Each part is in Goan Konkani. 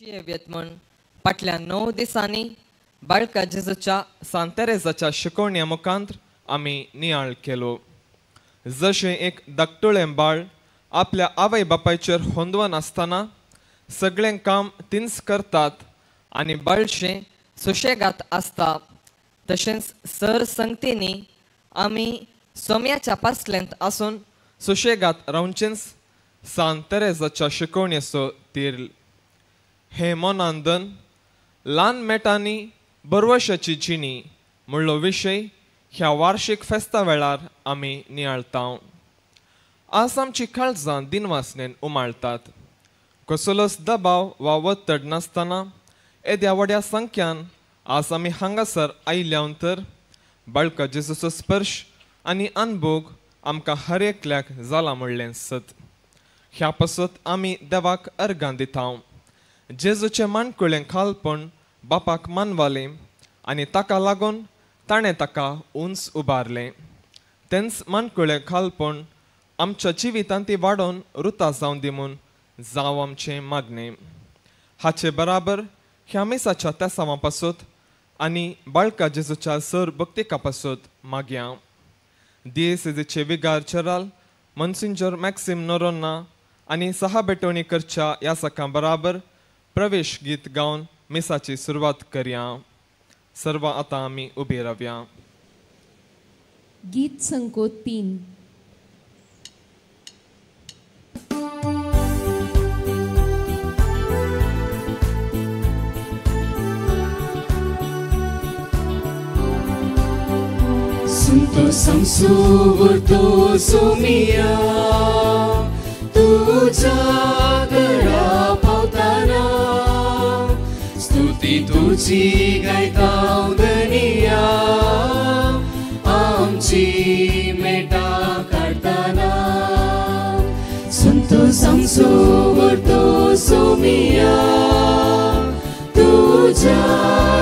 म्हण फाटल्या 9 दिसांनी बाळका जेजूच्या सांत तेरेजाच्या शिकवण्या मुखांत आमी नियाळ केलो. जशें एक धाकटुळें बाळ आपल्या आवय बापायचेर होंदवन आसतना सगळें काम तींच करतात आनी बाळशें सुशेगात आसता, तशेंच सर संगतींनी आमी सोम्याच्या पासलेंत आसून सुशेगात रावचेंच सांत तेरेजाच्या शिकवणेचो तीर्ल. हें मनांदन ल्हान मेटांनी बरवशाची जिणी म्हणलो विशय ह्या वार्षिक फेस्ता वेळार आमी नियाळता. आज आमची काळजां दिनवासनेन उमाळतात. कसलोच दबाव वा वत्तड नासतना येद्या व्हड्या संख्यान आज आमी हांगासर आयल्या तर बाळका जेजूचो स्पर्श आनी अनभोग आमकां हर एकल्याक जाला म्हणलें सत. ह्या पासत आमी देवाक अर्गां दिता. जेजूचें माणकुळें खालपण बापाक मानवालें आनी ताका लागून ताणें ताका उंच उबारलें. तेंच माणकुळें खालपण आमच्या जिवितांत ती वाडोवन रुता जावन दी म्हूण जावं आमचें मागणें. हाचे बराबर ह्या मिसाच्या तेसांवा पासत आनी बाळका जेजूच्या सर भक्तिका पासत मागया. दियेसेजीचे विगार चेराल मनसिंजर मॅक्सिम नोरोन्ना आनी सहा बेटवणी करच्या ह्या सकां बराबर प्रवेश गीत गावन मिसाची सुरवात करया. सर्व आतां आमी उबी रावया. गीत संको 3. Santo samsuurto sumia तुझ्या घरा पावताना स्तुती तुझी गायता धनिया आमची मेटा काडताना. संतो samsuurto sumia तुझ्या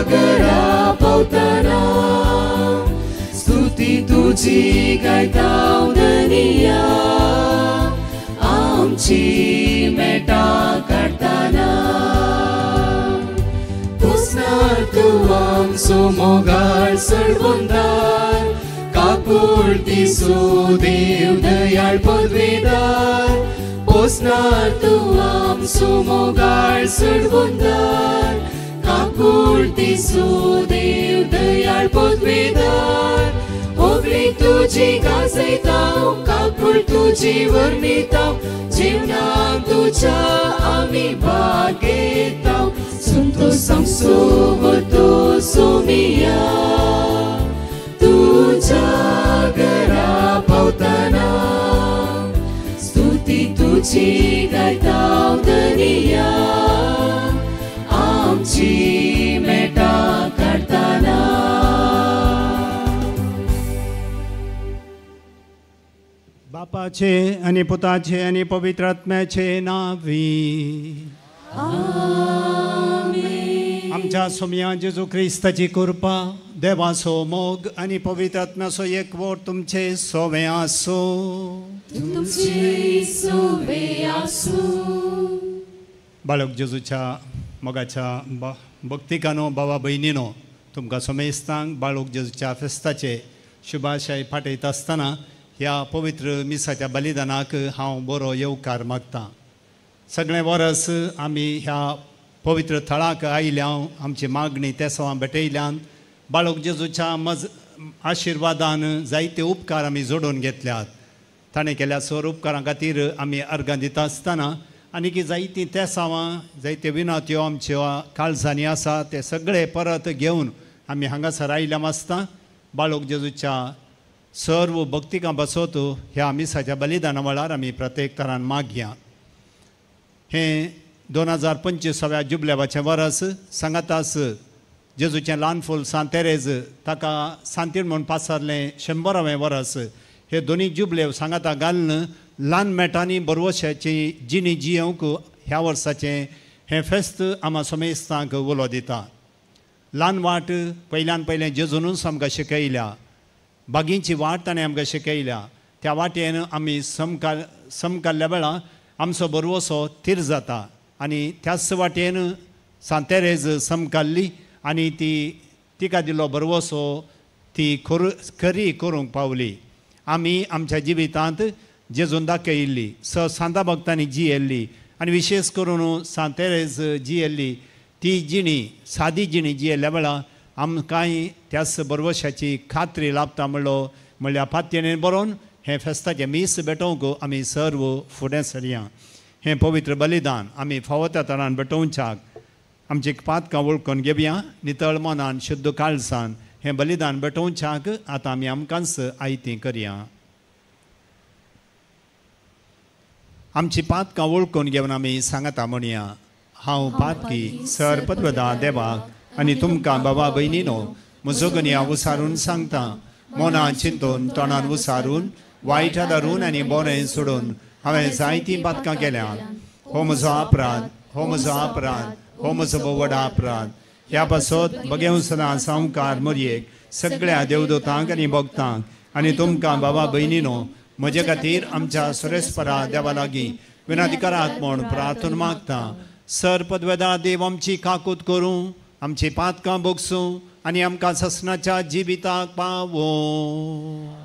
घरा पावताना स्तुती तुझी गायता धनिया आमची मेटा काडताना. पोसणार तूं आमचो मोगाळ सडवंदार काकुळती देव दयाळ पदवेदार. पोसणार तूं आमचो मोगाळ सडवंदार काकुळती देव दयाळ पदवेदार. होगली तुझी गाजयता काकूळ तुझी वर्णिता जीवनान तुझ्या आमी भाग घेता. संतो samsuurto sumia तुझ्या घरा पावताना स्तुती तुझी गायता धनिया आमची मेटा काडताना. बापाचे आनी पुताचे आनी पवित्र आत्म्याचे नांवी आमेन. आमच्या सोम्या जेजू क्रिस्ताची कृपा, देवाचो मोग आनी पवित्र आत्म्याचो एकवट तुमचे सोवे आसूं. तुमचे सोवे आसूं. बाळक जेजूच्या मोगाच्या भक्तिकानो, बाबा भयणीनो, तुमकां सोमेस्तांक बाळक जेजूच्या फेस्ताचे शुभाशय पाठयता आसतना ह्या पवित्र मिसाच्या बलिदानाक हांव बरो येवकार मागतां. सगळें वरस आमी ह्या पवित्र थळाक आयल्या, आमची मागणी तेसांवां भेटयल्यान बाळक जेजूच्या मज आशिर्वादान जायते उपकार आमी जोडून घेतल्यात. ताणें केल्या सर उपकारां खातीर आमी अर्गां दिता आसतना आनीक जायतीं तेसांवां, जायत्यो विनात्यो आमच्यो काळजांनी आसा ते सगळे परत घेवन आमी हांगासर आयल्या आसता. बाळक जेजूच्या सर्व भक्तिकां बसोत ह्या मिसाच्या बलिदाना वेळार आमी प्रत्येक तरान मागया. हें 2025व्या जुबल्यावाचें वरस सांगातास जेजूचें ल्हान फूल सांत तेरेज ताका सांतीण म्हूण पासारलें 100वें वरस. हे दोनी जुबलेव सांगाता घालून ल्हान मेटांनी बरवशाची जिणी जियोवंक ह्या वर्साचें हें फेस्त आमा सोमेस्तांक उलो दिता. ल्हान वाट पयल्यान पयलें जेजूनूच आमकां शिकयल्या, बागींची वाट ताणें आमकां शिकयल्या. त्या वाटेन आमी समकाल्ल्या वेळार आमचो बरवसो थीर जाता. आनी त्याच वाटेन सांत तेरेज समकाल्ली आनी ती तिका दिल्लो भरवसो ती खरी करूंक पावली. आमी आमच्या जिवितांत जेजून दाखयल्ली स सांता भक्तांनी जियेल्ली आनी विशेश करून सांत तेरेज जियेल्ली ती जिणी सादी जिणी जियेल्ल्या वेळार आमकांय त्याच भरवशाची खात्री लाभता म्हणलो म्हणल्यार पातयेन बरोवन हें फेस्ताचें मीस भेटोवंक आमी सर्व फुडें सरया. हें पवित्र बलिदान आमी फावो त्या तरान भेटोवच्याक आमची पातकां वळखून घेवया. नितळ मनान शुद्ध काळसान हें बलिदान भेटोवच्याक आतां आमी आमकांच आयती करया. आमची पातकां वळखून घेवन आमी सांगता म्हणया, हांव पातकी सर पद्वदा देवाक आनी तुमकां बाबा भयणीनो म्हजो गन्या उसारून सांगता, मनान चिंतून तोंडान उसारून वायट धरून आनी बरें सोडून हांवें जायतीं पातकां केल्यात. हो म्हजो अपराध, हो म्हजो अपराध, हो म्हजो व्हड अपराध. ह्या पासत बगेव सदां सावकार मोरयेक सगळ्या देवदूतांक आनी भक्तांक आनी तुमकां बाबा भयणीनो म्हजे खातीर आमच्या सुरेस्परा देवा लागीं विनंती करात म्हूण प्रार्थना मागता. सर पदवेदा देव आमची काकूत करूं, आमची पातकां भोगसूं आनी आमकां ससनाच्या जिविताक पावों.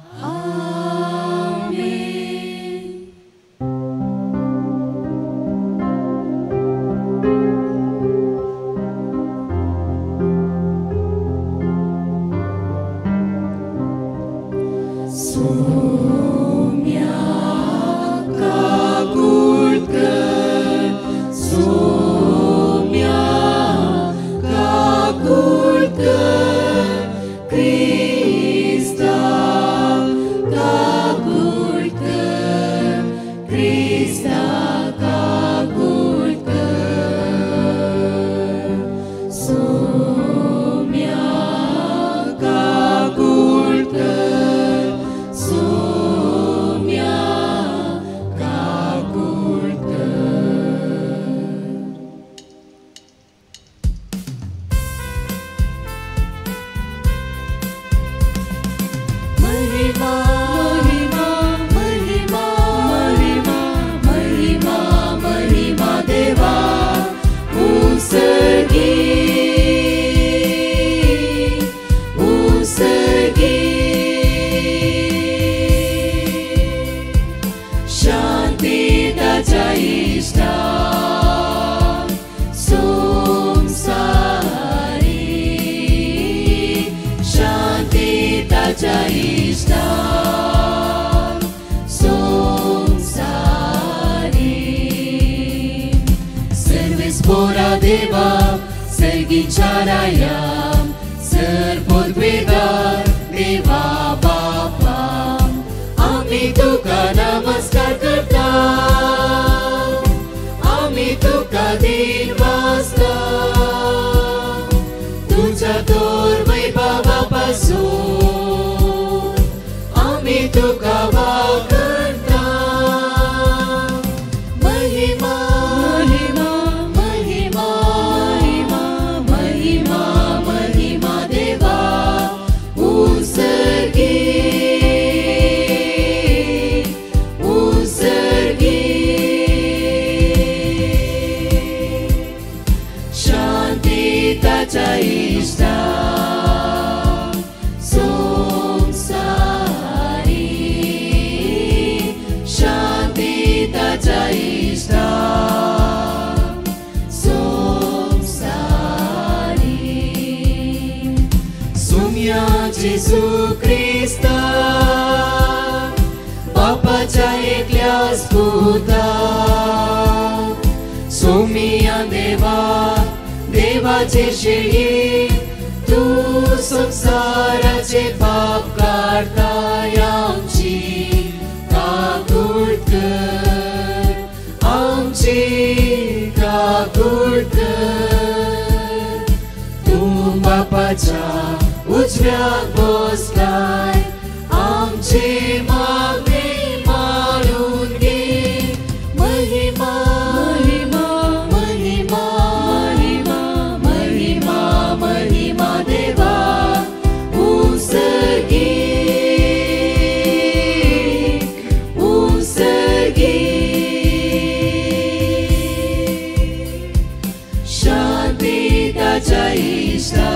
इश्टा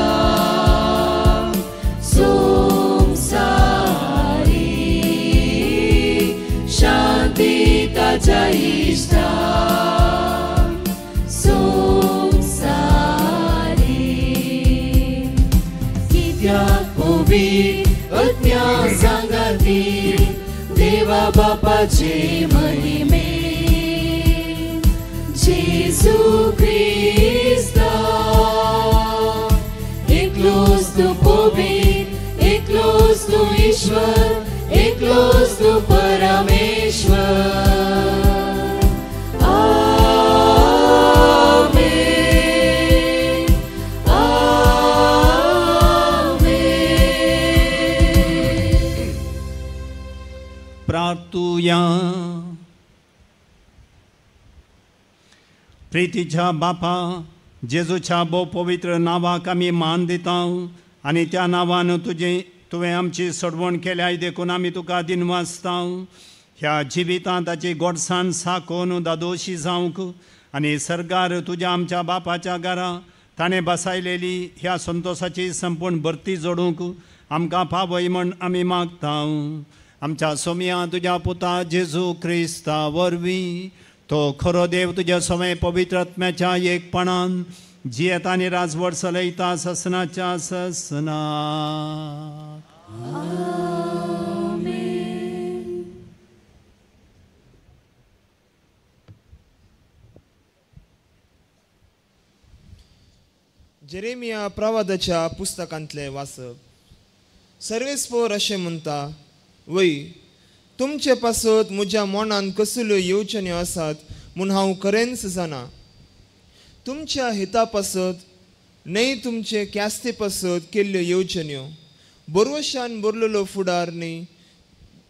संवसारी शांती ताच्या इश्टा संवसारी कित्याक पवित्र आत्म्या सांगाती देवा बापाचे महिमे जेजू क्रिस्ता एकलोच तूं पवित्र एकलोच तूं ईश्वर एकलोच तूं परमेश्वर. आमेन आमेन. प्रार्थुया. प्रितीच्या बापा जेजूच्या भोव पवित्र नांवाक आमी मान दिता आनी त्या नांवान तुजें तुवें आमची सोडवण केल्या देखून आमी तुका दिनवासता. ह्या जिवितांत ताची गोडसाण साकोवन दादोशी जावंक आनी सरकार तुज्या आमच्या बापाच्या घरा ताणें बसायलेली ह्या संतोसाची संपूर्ण भरती जोडूंक आमकां पावय म्हण आमी मागता. आमच्या सोमया तुज्या पुता जेजू क्रिस्ता वरवीं तो खरो देव तुज्या समय पवित्र आत्म्याच्या एकपणान जियेता आनी राजवट चलयता ससनाच्या ससना. जेरेमिया प्रवादाच्या पुस्तकांतलें वाचप. सर्वेस्पोर अशें म्हणटा, वय तुमचे पासत म्हज्या मनान कसल्यो येवजण्यो आसात म्हूण हांव खरेंच जाणा. तुमच्या हिता पासत न्हय तुमचे क्यास्ते पासत केल्ल्यो येवजण्यो, बरोवशान बरलेलो फुडार न्हय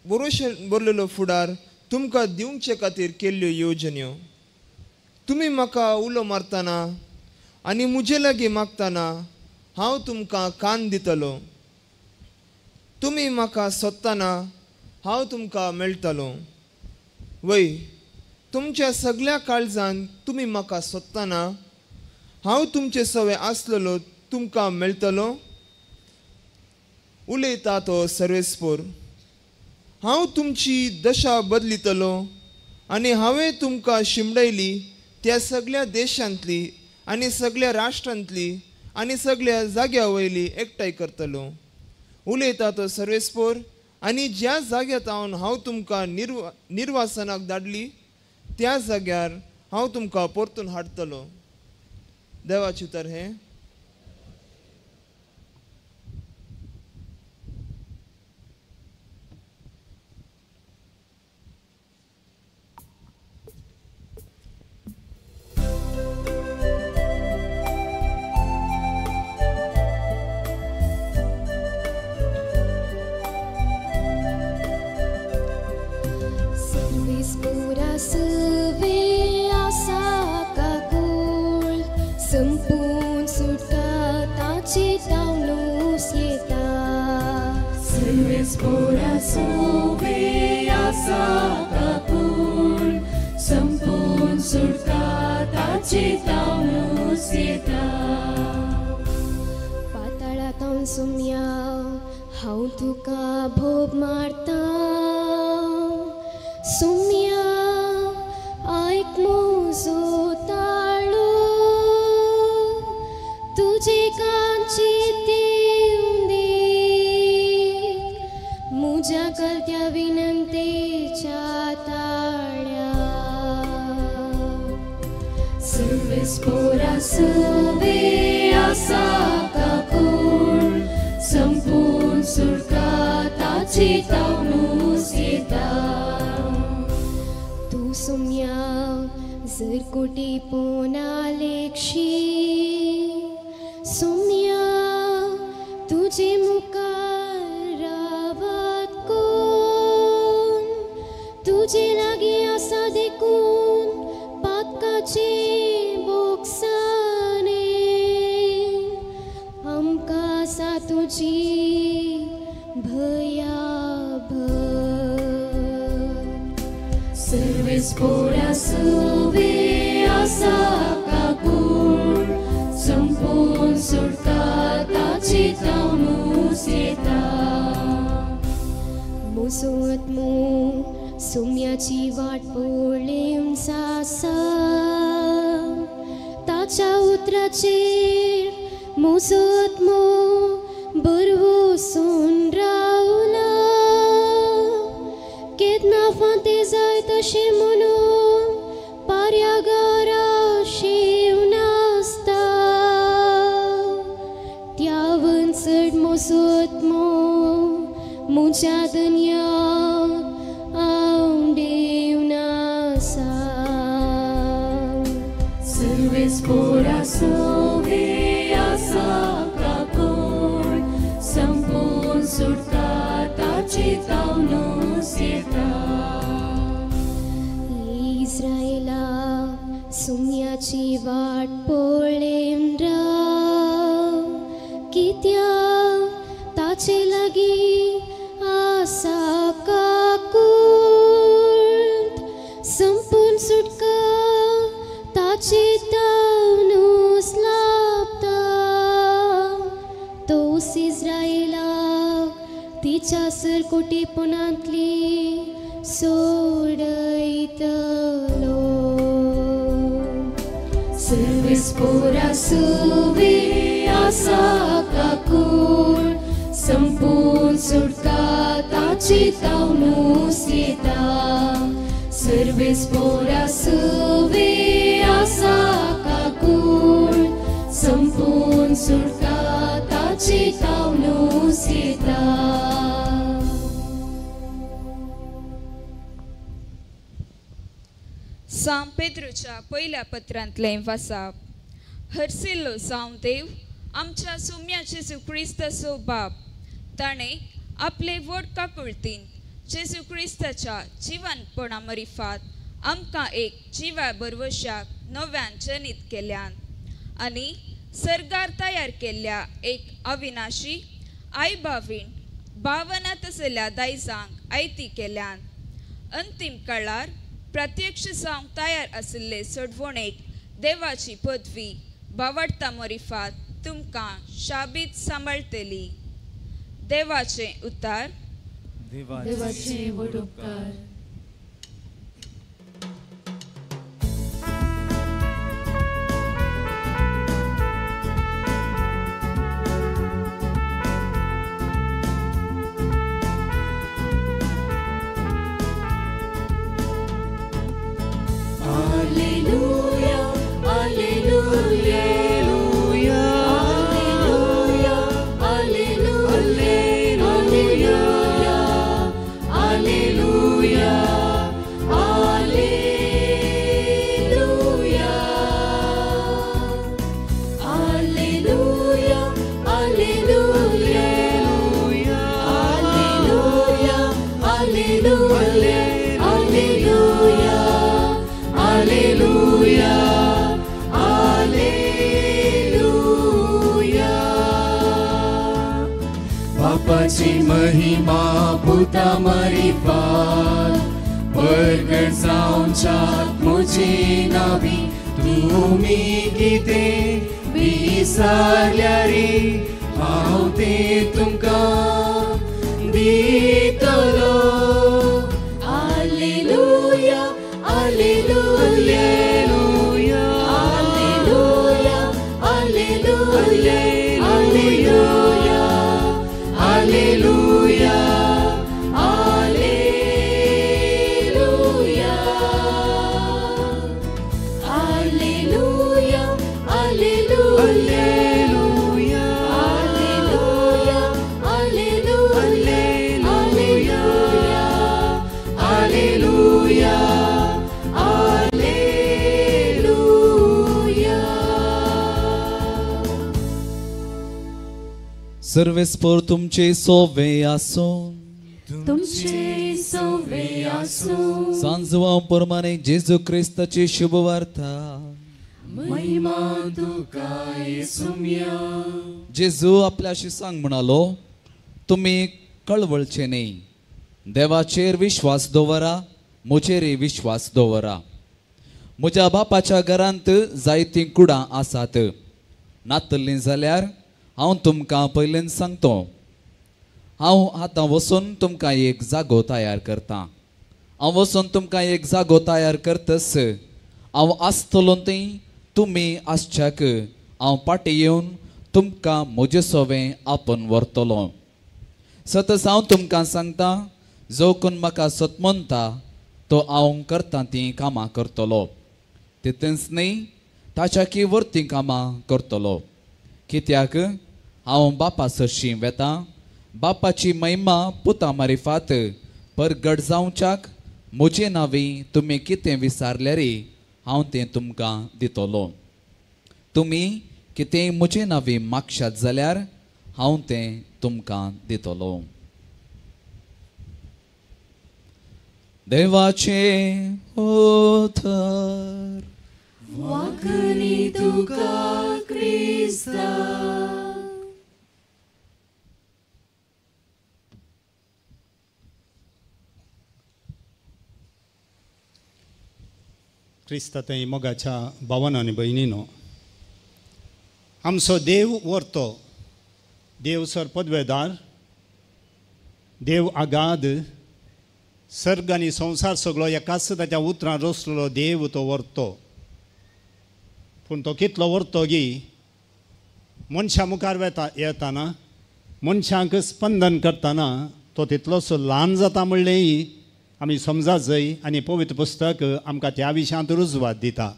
बरोवशान बरलेलो फुडार तुमकां दिवचे खातीर केल्ल्यो येवजण्यो. तुमी म्हाका उलो मारतना आनी म्हजे लागीं मागतना हांव तुमकां कान दितलो. तुमी म्हाका सोदतना हांव तुमकां मेळटलो. वय तुमच्या सगळ्या काळजान तुमी म्हाका सोदतना हांव तुमचे सवे आसलेलो तुमकां मेळटलो. उलयता तो सर्वेस्पोर. हांव तुमची दशा बदलितलो आनी हांवें तुमकां शिमडयली त्या सगळ्या देशांतली आनी सगळ्या राष्ट्रांतली आनी सगळ्या जाग्या वयली एकठांय करतलो. उलयता तो सर्वेस्पोर. आनी ज्या जाग्यार हांव हांव तुमकां निर्वासनाक धाडली त्या जाग्यार हांव तुमकां परतून हाडटलो. देवाचें उतर हें. संपून सुटका ताची तावनूस येता. सर्वेस्पोरा सुवे आसा काकूळ संपून सुटका ताची तावनूस येता. पाताळांत सुमया हांव तुका भोग मारता. सुमया आयक म्हजो ताळो तुजे कांची दिवंदी म्हज्या कलत्या विनंतेच्या ताळ्या. सर्वेस्पोरा सुवे आसा काकूळ संपून सुटका ताची तावनूस येता. तूं सुमया जर कोटी पोना लेखशी सुमया तुजे मुखार रावत कोण तुजे लागीं आसा देखून पातकाचे बोगसाने आमकां आसा तुजी भयाभर. सर्वेस्पोरा सुवे आसा काकूळ संपून सुटका म्हजो आत्मो सुम्याची वाट पळेवन आसा, ताच्या उतराचेर म्हजो आत्मो भरवसून रावला. केन्ना फांते जाय तशें म्हणून पार्यागारा शेव नासता, त्यावन चड म्हजो आत्मो म्हज्या दनयाक आवडेवन आसा. सर्वेस्पोरा सोवे आसा काकोण संपूर्ण सुटका ताची तावनूस येता. इस्रायला सुम्याची वाट पळेवन राव, कित्याक ताचे लागीं आसा काकूळट, संपूर्ण सुटका ताचे तावनूस लाभता. तोस इस्रायलाक तिच्या सरकोटेपणांतली सोडयतलो. सर्वेस्पोरा सुवे आसा काकूळ संपूर्ण सुटका ताची तावनूस येता. सर्वेस्पोरा सुवे आसा काकूळ संपूर्ण सुटका ताची तावनूस येता. सांत पेद्रूच्या पयल्या पत्रांतलें वासाप. हरसिल्लो जावं देव आमच्या सुम्या जेजू क्रिस्ताचो बाप, ताणें आपले व्हड काकुळतीन जेजू क्रिस्ताच्या जिवनपणा मरिफात आमकां एक जिव्या बरवशाक नव्यान जनीत केल्यान आनी सर्गार तयार केल्ल्या एक अविनाशी आई बावीण भावना तसल्या दायजांक आयती केल्यान अंतीम काळार प्रत्यक्ष जावंक तयार आशिल्ले सोडवणेक देवाची पदवी बावडता मोरिफात तुमकां शाबीत सांबाळटली. देवाचें उतार. देवाचे व्हड उपकार. बापाची महिमा पुता मरिफात परगट जावच्याक म्हजी नावी तुमी कितें विसरल्या रे हांव तें तुमकां दितलो. Alleluia, alleluia, alleluia, alleluia, alleluia, alleluia, alleluia, alleluia, alleluia, alleluia, alleluia, alleluia, alleluia. सर्वेस्पोर तुमचे सोवे आसूं, तुमचे सोवे आसूं. सांजवा प्रमाणे जेजू क्रिस्ताची शुभवार्ता. महिमा तुका येसुम्या. जेजू आपल्याशी सांग म्हणालो, तुमी कळवळचे न्ही, देवाचेर विश्वास दवरा, म्हजेरय विश्वास दवरा. म्हज्या बापाच्या घरांत जायतीं कुडां आसात, नातल्लीं जाल्यार हांव तुमकां पयलींच सांगतो. हांव आतां वचून तुमकां एक जागो तयार करतां. हांव वचून तुमकां एक जागो तयार करतस हांव आसतलो थंय तुमी आसच्याक हांव फाटीं येवन तुमकां म्हजे सोवें आपोवन व्हरतलो. सतस हांव तुमकां सांगता, जो कोण म्हाका सत म्हणटा तो हांव करता तीं कामां करतलो, तितूंच न्हय ताच्याकी वरतीं कामां करतलो. कित्याक हांव बापा सरशीं वेता. बापाची महिमा पुता मारिफात परगट जावच्याक म्हजे नांवी तुमी कितें विचारल्यार हांव तें तुमकां दितलो. तुमी कितेंय म्हजे नांवी मागशात जाल्यार हांव तें तुमकां दितलो. देवाचें उतर. वाखणी तुका क्रिस्ता. क्रिस्ता थंय मोगाच्या भावान आनी भयणीनो, आमचो देव व्हरतो, देव सर पदवेदार, देव आगाद, सर्ग आनी संवसार सगळो एकाच ताच्या उतरान रचलेलो देव तो व्हरतो. पूण तो कितलो व्हरतो गी, मनशां मुखार वेता येताना, मनशांक स्पंदन करतना तो तितलोच ल्हान जाता म्हणलेंय आमी समजा जाय आनी पवित्र पुस्तक आमकां त्या विशयांत रुजवात दिता.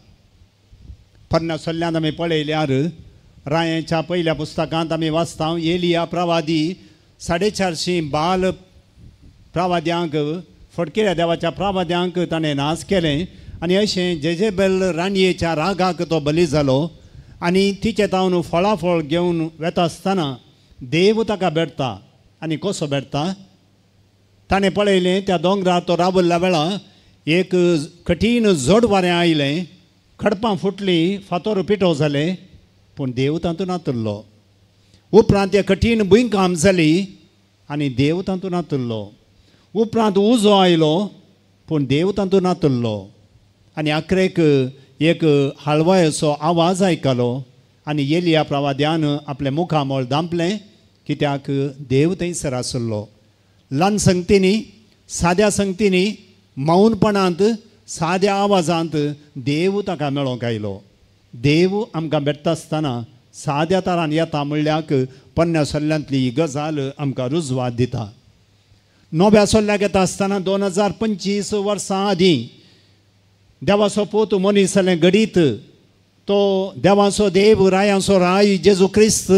पन्नास सल्ल्यान आमी पळयल्यार रायांच्या पयल्या पुस्तकांत आमी वाचता, एलिया प्रवादी 450 बाल प्रवाद्यांक, फटकिऱ्या देवाच्या प्रवाद्यांक ताणें नाश केलें आनी अशें जेजेबेल राणयेच्या रागाक तो बली जालो आनी तिचे तावन फळाफळ घेवन वेता आसतना देव ताका भेटता. आनी कसो भेटता? ताणें पळयलें त्या दोंगरार तो रावल्ल्या वेळा एक कठीण जोड वारें आयलें, खडपां फुटलीं, फातोर पिठो जाले, पूण देव तातूंत नातुल्लो. उपरांत एक कठीण भुंयकांप जाली आनी देव तातूंत नातुल्लो. उपरांत उजो आयलो, पूण देव तातूंत नातुल्लो. आनी आखरेक एक हालवायचो आवाज आयकलो आनी एलिया प्रवाद्यान आपलें मुखामळ धांपलें, कित्याक देव थंयसर आसलो. ल्हान संगतींनी, साद्या संगतींनी, मौनपणांत, साद्या आवाजांत देव ताका मेळोंक आयलो. देव आमकां भेटता आसतना साद्या तरान येता म्हणल्याक पन्नास सल्ल्यांतली ही गजाल आमकां रुजवात दिता. नव्या सल्ल्याक येता आसतना 2025 वर्सां आदीं देवाचो पूत मनीस जालें घडीत तो देवाचो देव, रायांचो राय जेजू क्रिस्त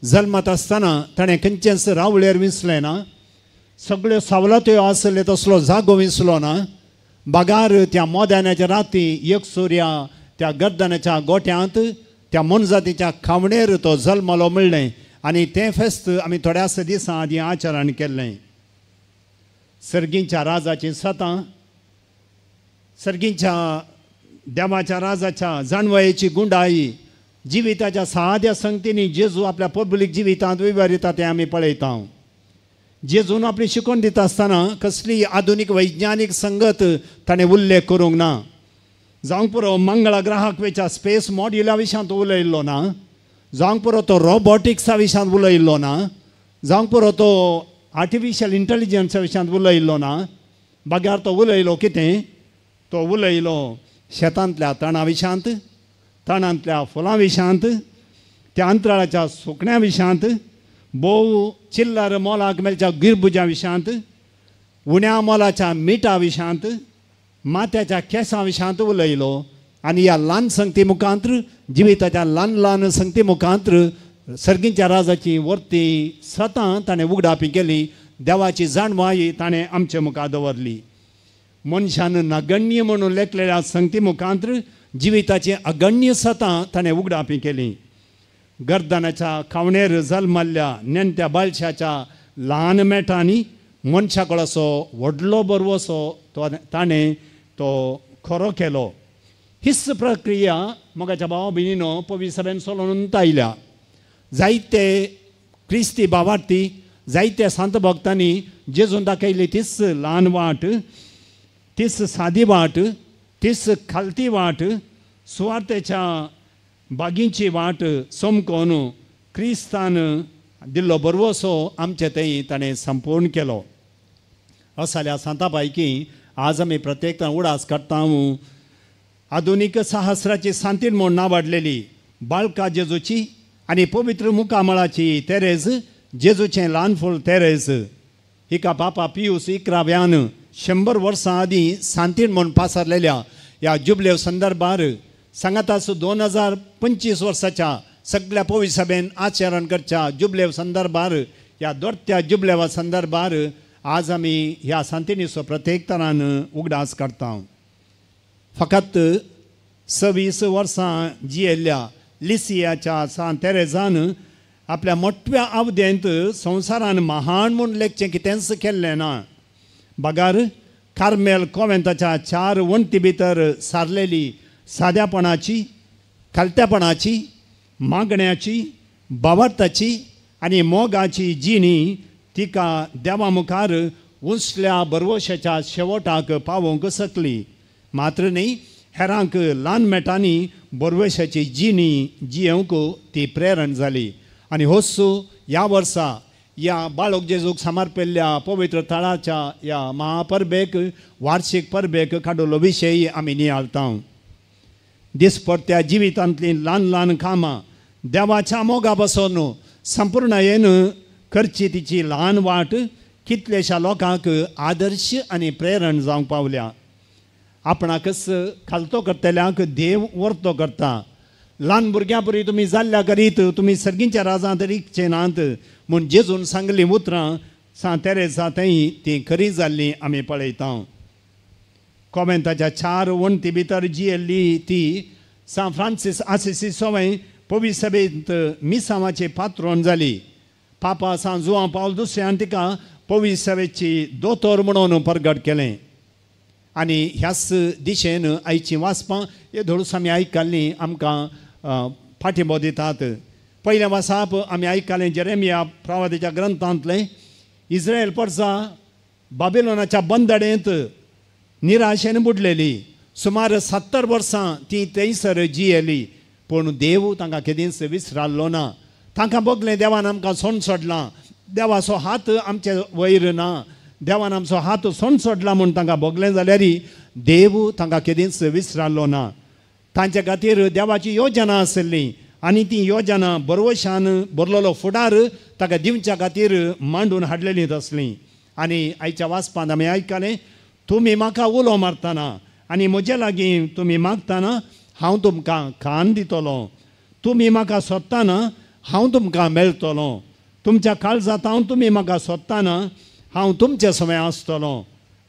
जल्मात आसतना ताणें खंयचेंच रावळेर विंचलें ना, सगळ्यो सवलत्यो आसले तसलो जागो विंचलो ना. बागार त्या मोद्यानाच्या राती एक सुर्या त्या गर्दनाच्या गोट्यांत त्या मनजातीच्या खावणेर तो जल्मलो म्हणलें आनी तें फेस्त आमी थोड्याच दिसां आदीं आचरण केल्लें. सर्गींच्या राजाचीं सतां, सर्गींच्या देवाच्या राजाच्या जाणवयेची गुंडाई, जिविताच्या साद्या संगतींनी जेजू आपल्या पब्लीक जिवितांत विवरिता तें आमी पळयता. जेजून आपली शिकवण दिता आसतना कसली आधुनीक वैज्ञानीक संगत ताणें उल्लेख करूंक ना. जावंक पुरो मंगळा ग्रहाक वेच्या स्पेस मॉड्युला विशयांत उलयल्लो ना, जावंक पुरो तो रोबोटिक्सा विशयांत उलयल्लो ना, जावंक पुरो तो आर्टिफिशियल इंटेलिजन्सा विशयांत उलयल्लो ना. बगार तो उलयलो कितें? तो उलयलो शेतांतल्या तणा विशयांत, तणांतल्या फुलां विशयांत, त्या अंतराळाच्या सुकण्या विशयांत, भोव चिल्लर मोलाक मेळच्या गिरबुजां विशयांत, उण्या मोलाच्या मिठा विशयांत, माथ्याच्या केंसां विशयांत उलयलो. आनी ह्या ल्हान संगती मुखांत्र, जिविताच्या ल्हान ल्हान संगती मुखांत्र सर्गींच्या राजाची वर्ती सतां ताणें उगडापी केली. देवाची जाणवाय ताणें आमचे मुखार दवरली. मनशान नगण्य म्हणून लेखलेल्या संगती मुखांत्र जिविताची अगण्य सतां ताणें उगडापी केली. गर्दनाच्या खावणेर जल्मल्ल्या नेणट्या बालशाच्या ल्हान मेटांनी मनशा कडसो व्हडलो बरवसो तो ताणें तो खरो केलो. हीच प्रक्रिया मोगाच्या भावा भयणीनो पवित्र सभेन चलोवन आयल्या. जायते क्रिस्ती भावार्थी, जायते संत भक्तांनी जेजून दाखयली तीच ल्हान वाट, तीच सादी वाट, तीच खालती वाट, सुवार्थेच्या बागींची वाट समकोन क्रिस्तान दिल्लो बरवसो आमचे थंय ताणें संपूर्ण केलो. असल्या सांता पैकी आज आमी प्रत्येक उडास काडटा. आधुनीक सहस्राची सांतीण म्हूण नावाडलेली बाळका जेजूची आनी पवित्र मुखामळाची तेरेज, जेजूचें ल्हान फूल तेरेज, हिका पापा पियूस 11व्यान 100 वर्सां आदीं सांतीण म्हूण पासारलेल्या ह्या जुबलेव संदर्भार सांगाताच 2025 वर्साच्या सगळ्या पवित्र सभेन आचरण करच्या जुबलेव संदर्भार, ह्या दोडत्या जुबलेवा संदर्भार आज आमी ह्या सांतिणीचो प्रत्येक तरान उगडास काडटा. फकत 26 वर्सां जियेल्ल्या लिसियाच्या सांत तेरेजान आपल्या मोटव्या अवधेंत संवसारान महान म्हूण लेखचें कितेंच केल्लें ना. बगार कार्मेल कोवेंताच्या 4 वण्टी भितर सारलेली साद्यापणाची, खालत्यापणाची, मागण्याची, बावरताची आनी मोगाची जिणी तिका देवा मुखार उंचल्या बरवशाच्या शेवटाक पावोवंक शकली. मात्र न्ही, हेरांक ल्हान मेटांनी बरवशाची जिणी जियेवंक ती प्रेरण जाली. आनी होच ह्या वर्सा ह्या बाळक जेजूक समर्पिल्ल्या पवित्र थळाच्या ह्या महापरबेक, वार्षिक परबेक काडलो विशय आमी नियाळटा. दिसपडत्या जिवितांतलीं ल्हान ल्हान कामां देवाच्या मोगा बसून संपूर्णयेन करची तिची ल्हान वाट कितलेशा लोकांक आदर्श आनी प्रेरण जावंक पावल्या. आपणाकच खालतो करतल्यांक देव वर्तो करता. ल्हान भुरग्यां परी तुमी जाल्ल्या करीत तुमी सर्गींच्या राजांत रिगचे नात म्हूण जेजून सांगलीं उतरां सांत तेरेजा थंय तीं खरीं जाल्लीं आमी पळयता. कोवेंताच्या 4 वण्टी भितर जियेल्ली ती सांत फ्रांसीस आसिसी सोवें पवित्र सभेंत मिसांवाची पात्रोन जाली. पापा सांत जुआंव पावल दुसऱ्यान तिका पवित्र सभेची दोतोर म्हणून परगट केलें. आनी ह्याच दिशेन आयचीं वाचपां हे धोडूस आमी आयकल्लीं आमकां फाटिंबो दितात. पयलें वाचप आमी आयकलें जेरेमिया प्रवादाच्या ग्रंथांतलें. इस्रायल परसा बाबिलोनाच्या बंदडेंत निराशेन बुडलेली. सुमार 70 वर्सां ती थंयसर जियेली. पूण देव तांकां केदींच विसराल्लो ना. तांकां भोगलें देवान आमकां सोंड सोडलां, देवाचो हात आमचे वयर ना, देवान आमचो हात सोंड सोडला म्हूण तांकां भोगलें जाल्यार देव तांकां केदींच विसराल्लो ना. तांचे खातीर देवाची योजना आसली आनी ती योजना बरवशान बरलेलो फुडार ताका दिवच्या खातीर मांडून हाडलेली आसली. आनी आयच्या वाचपांत आमी आयकलें, तुमी म्हाका उलो मारतना आनी म्हजे लागीं तुमी मागतना हांव तुमकां कान दितलो, तुमी म्हाका सोदतना हांव तुमकां मेळटलो, तुमच्या काळजांत हांव तुमी म्हाका सोदतना हांव तुमचे समय आसतलो,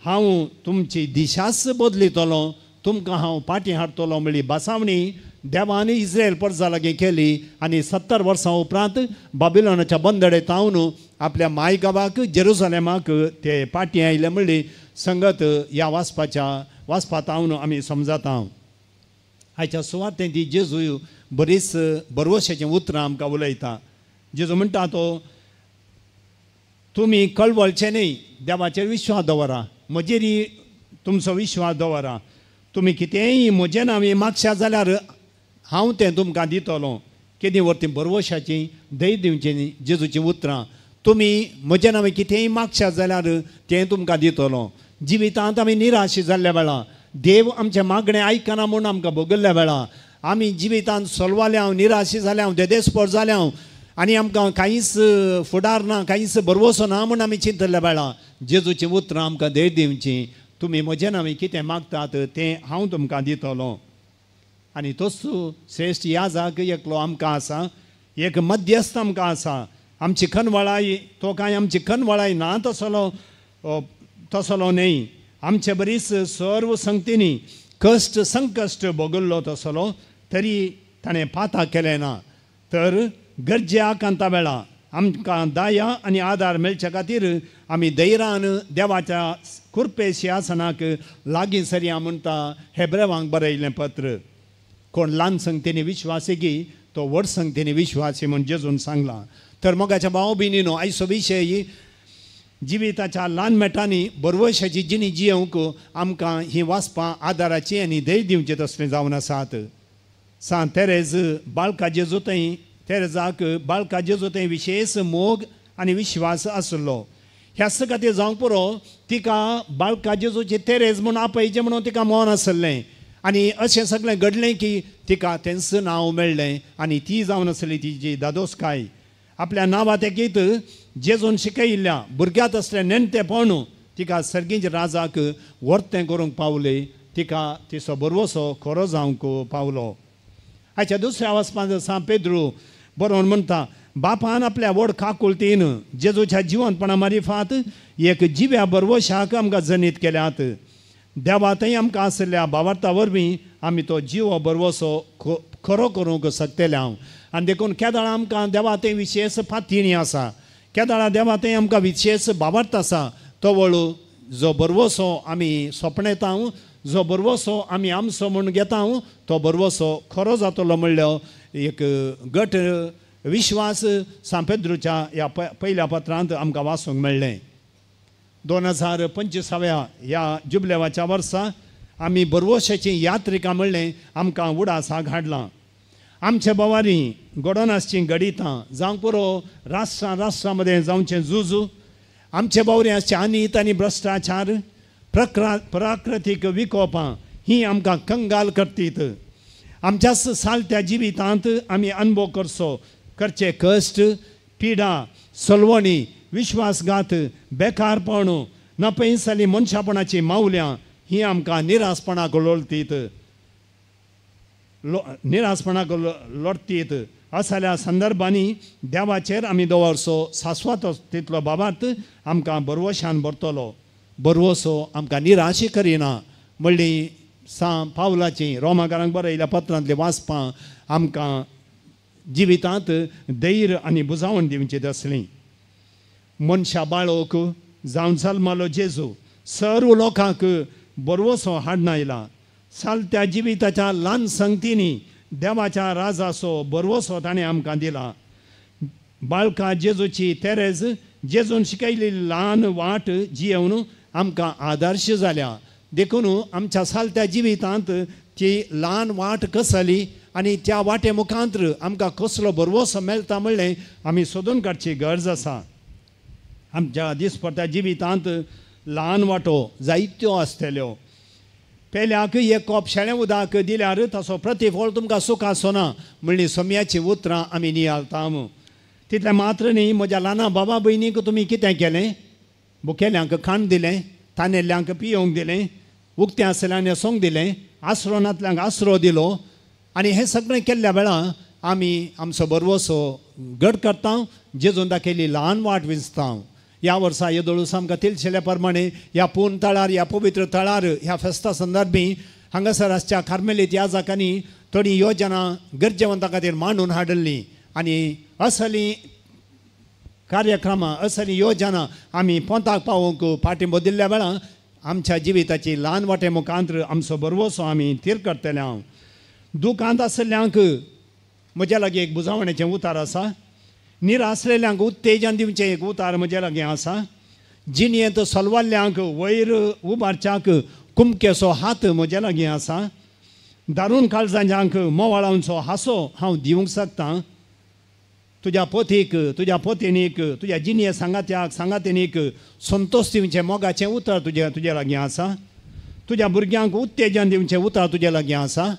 हांव तुमची दिशाच बदलितलो, तुमकां हांव पाटी हाडटलो म्हणली बासावणी देवान इस्रायल परजा लागीं केली. आनी 70 वर्सां उपरांत बाबिलोनाच्या बंदडे तावन आपल्या माय गांवाक जेरुसलेमाक ते पाटी आयले म्हणली संगत ह्या वाचपाच्या वाचपांत हांव आमी समजता. आयच्या सुवातें ती जेजू बरीच बरवशाचीं उतरां आमकां उलयता. जेजू म्हणटा तो तुमी कळवळचे न्ही, देवाचेर विश्वास दवरा, म्हजेर तुमचो विश्वास दवरा, तुमी कितेंय म्हजें नांव मागशा जाल्यार हांव तें तुमकां दितलो. केदी व्हर बरवशाचीं धैर्य दिवचीं जेजूचीं उतरां, तुमी म्हजें नांव कितेंय मागशा जाल्यार तें तुमकां दितलो. जिवितांत आमी निराश जाल्ल्या वेळा, देव आमचें मागणें आयकना म्हूण आमकां भोगल्ल्या वेळा, आमी जिवितांत सोलवाल्या हांव, निराश जाल्या हांव, देदेस्पोर जाल्या हांव आनी आमकां कांयच फुडार ना, कांयच भरवसो ना म्हूण आमी चिंतल्ल्या वेळा जेजूचीं उतरां आमकां धैर्य दिवचीं, तुमी म्हजें नांव कितें मागतात तें हांव तुमकां दितलो. आनी तोच श्रेश्ठ याजाक एकलो आमकां आसा, एक मध्यस्थ आमकां आसा. आमची खनवळाय तो कांय आमची खनवळाय ना तसलो तसलो न्हय, आमचे बरीच सर्व संगतींनी कश्ट संकश्ट भोगल्लो तसलो तरी ताणें पाता केलें ना. तर गरजे आकांता वेळा आमकां दया आनी आदार मेळचे खातीर आमी धैर्यान देवाच्या कृपे सिंहासनाक लागीं सरया म्हणटा हेब्रेवांक बरयलें पत्र. कोण ल्हान संगतींनी विश्वासी की तो व्हड संगतींनी विश्वासी म्हूण जेजून सांगलां. तर मोगाच्या भाव भयणीनो, आयचो विशय जिविताच्या ल्हान मेटांनी बरवशाची जिणी जियेवंक आमकां हीं वाचपां आदाराची आनी धैर्य दिवचें तसलें जावन आसात. सांत तेरेज बाळका जेजू थंय तेरेजाक बाळका जेजू थंय विशेश मोग आनी विश्वास आसलो. ह्याच खातीर जावंक पुरो तिका बाळका जेजूची तेरेज म्हूण आपयचें म्हणून तिका मन आसलें आनी अशें सगळें घडलें की तिका तेंच नांव मेळ्ळें आनी ती जावन आसली तिजी दादोसकाय. आपल्या नांवा तेगीत जेजून शिकयिल्ल्या भुरग्यांत आसलें नेणटेपण तिका सर्गींच राजाक वर्तें करूंक पावले. तिका तिचो भरवसो खरो जावंक पावलो. आयच्या दुसऱ्या वचपांत सांत पेद्रू बरोवन म्हणटा, बापान आपल्या व्हड काकुळतीन जेजूच्या जिवंतपणा मारिफात एक जिव्या भरवशाक आमकां जनीत केल्यात. देवा थंय आमकां आशिल्ल्या भावार्था वरवीं आमी तो जिवो भरवसो खरो करूंक शकतले हांव. आनी देखून केदळा आमकां देवा थंय विशेश पातयणी आसा, केदळा देवा थंय आमकां विशेश भावार्थ आसा, तो वळू जो भरवसो आमी सोपणेता, जो भरवसो आमी आमचो म्हूण घेता, तो भरवसो खरो जातलो म्हणल्यार एक गट विश्वास सांत पेद्रूच्या ह्या पयल्या पत्रांत आमकां वाचूंक मेळ्ळें. 2025व्या ह्या जुबलेवाच्या वर्सा आमी भरवशाची यात्रिका म्हणलें आमकां उडासाक हाडलां. आमचे बोवारी घडोवन आसचीं घडितां जावंक पुरो राष्ट्रां राष्ट्रां मदें जावचें झुजू, आमचे बोवरी आसचे अनीत आनी भ्रश्टाचार, प्राकृतीक विकोपां ही आमकां कंगाल करतीत. आमच्याच सालत्या जिवितांत आमी अनुभव करचो करचे कश्ट, पिडा, सलवणी, विश्वासघात, बेकारपण, नपयसाली मनशापणाची मावल्यां ही आमकां निरासपणाक लोळतीत, निरासपणाक लोटतीत. असल्या संदर्भांनी देवाचेर आमी दवरचो सास्वात तितलो बाबार्थ आमकां भरवशान भरतलो. भरवसो आमकां निराशी करिना म्हणली सांत पावलाची रोमाकारांक बरयल्या पत्रांतली वाचपां आमकां जिवितांत धैर्य आनी बुजावण दिवची आसली. मनशा बाळोक जावन जल्मालो जेजू सर्व लोकांक भरवसो हाडून आयला. सालत्या जिविताच्या ल्हान संगतींनी देवाच्या राजाचो भरवसो ताणें आमकां दिला. बाळका जेजूची तेरेज जेजून शिकयली ल्हान वाट जियेवन आमकां आदर्श जाल्या. देखून आमच्या सालत्या जिवितांत ती ल्हान वाट कसली आनी त्या वाटे मुखांतर आमकां कसलो भरवसो मेळटा म्हणलें आमी सोदून काडची गरज आसा. आमच्या दिसपट्ट्या जिवितांत ल्हान वाटो जायत्यो आसतल्यो. पेल्याक एक कोप शेळें उदक दिल्यार ताचो प्रतिफळ तुमकां सूख आसना म्हणली सोम्याचीं उतरां आमी नियाळटा. तितलें मात्र न्ही, म्हज्या ल्हाना बाबा भयणीक तुमी कितें केलें? भुकेल्यांक खाण दिलें, तानेल्ल्यांक पियोवंक दिलें, उक्तें आसल्यांक न्हेसोवंक दिलें, आसरो नातल्यांक आसरो दिलो. आनी हें सगळें केल्ल्या वेळार आमी आमचो भरवसो घट करता, जेजून दाखयली ल्हान वाट विंचता. ह्या वर्सा येदोळूस आमकां तिलशेल्या प्रमाणे ह्या पूर्ण तळार, ह्या पवित्र तळार, ह्या फेस्ता संदर्भी हांगासर आसच्या कार्मेलीत ह्या जाकांनी थोडी योजना गरजेवंता खातीर मांडून हाडिल्ली आनी असली कार्यक्रमां, असली योजना आमी पोंताक पावोवंक पाठिंबो दिल्ल्या वेळार आमच्या जिविताची ल्हान वाटे मुखांतर आमचो भरवसो आमी थीर करतले. हांव दुकांत आशिल्ल्यांक म्हज्या लागीं एक बुजावणेचें उतार आसा, निरासलेल्यांक उत्तेजन दिवचें एक उतार म्हज्या लागीं आसा, जिणेंत सलवाल्ल्यांक वयर उबारच्याक कुमकेचो हात म्हज्या लागीं आसा, दारून काळजांच्यांक मोवाळांचो हांसो हांव दिवंक शकता. तुज्या पोतीक, तुज्या पोतिनीक, तुज्या जिणये सांगात्याक सांगातिनीक संतोश दिवचें मोगाचें उतर तुज्या तुज्या लागीं आसा, तुज्या भुरग्यांक उत्तेजन दिवचें उतर तुज्या लागीं आसा.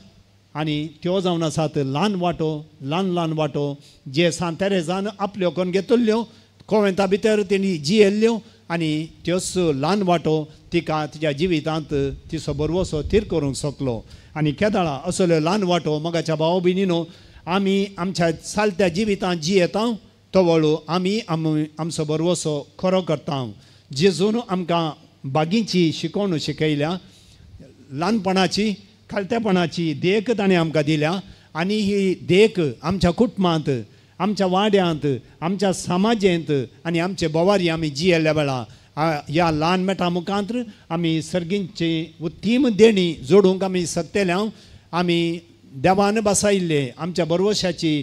आनी त्यो जावन आसात ल्हान वाटो, ल्हान ल्हान वाटो जे सांत तेरेजान आपल्यो करून घेतिल्ल्यो, कोवेंता भितर तेणी जियेल्ल्यो आनी त्योच ल्हान वाटो तिका तिच्या जिवितांत तिचो भरवसो थीर करूंक शकलो. आनी केदळा असल्यो ल्हान वाटो मोगाच्या भाव भयणीनो आमी आमच्या सालत्या जिवितांत जियेता तो वळू आमी आमचो भरवसो खरो करता. जेजून आमकां बागींची शिकवण शिकयल्या, ल्हानपणाची खालतेपणाची देख ताणें आमकां दिल्या आनी ही देख आमच्या कुटुंबांत, आमच्या वाड्यांत, आमच्या समाजेंत आनी आमचे बोवारी आमी जियेल्ल्या वेळार ह्या ल्हान मेटा मुखांतर आमी सर्गींची उत्तीम देणी जोडूंक आमी शकतले. आमी देवान बसायिल्ले आमच्या भरवशाची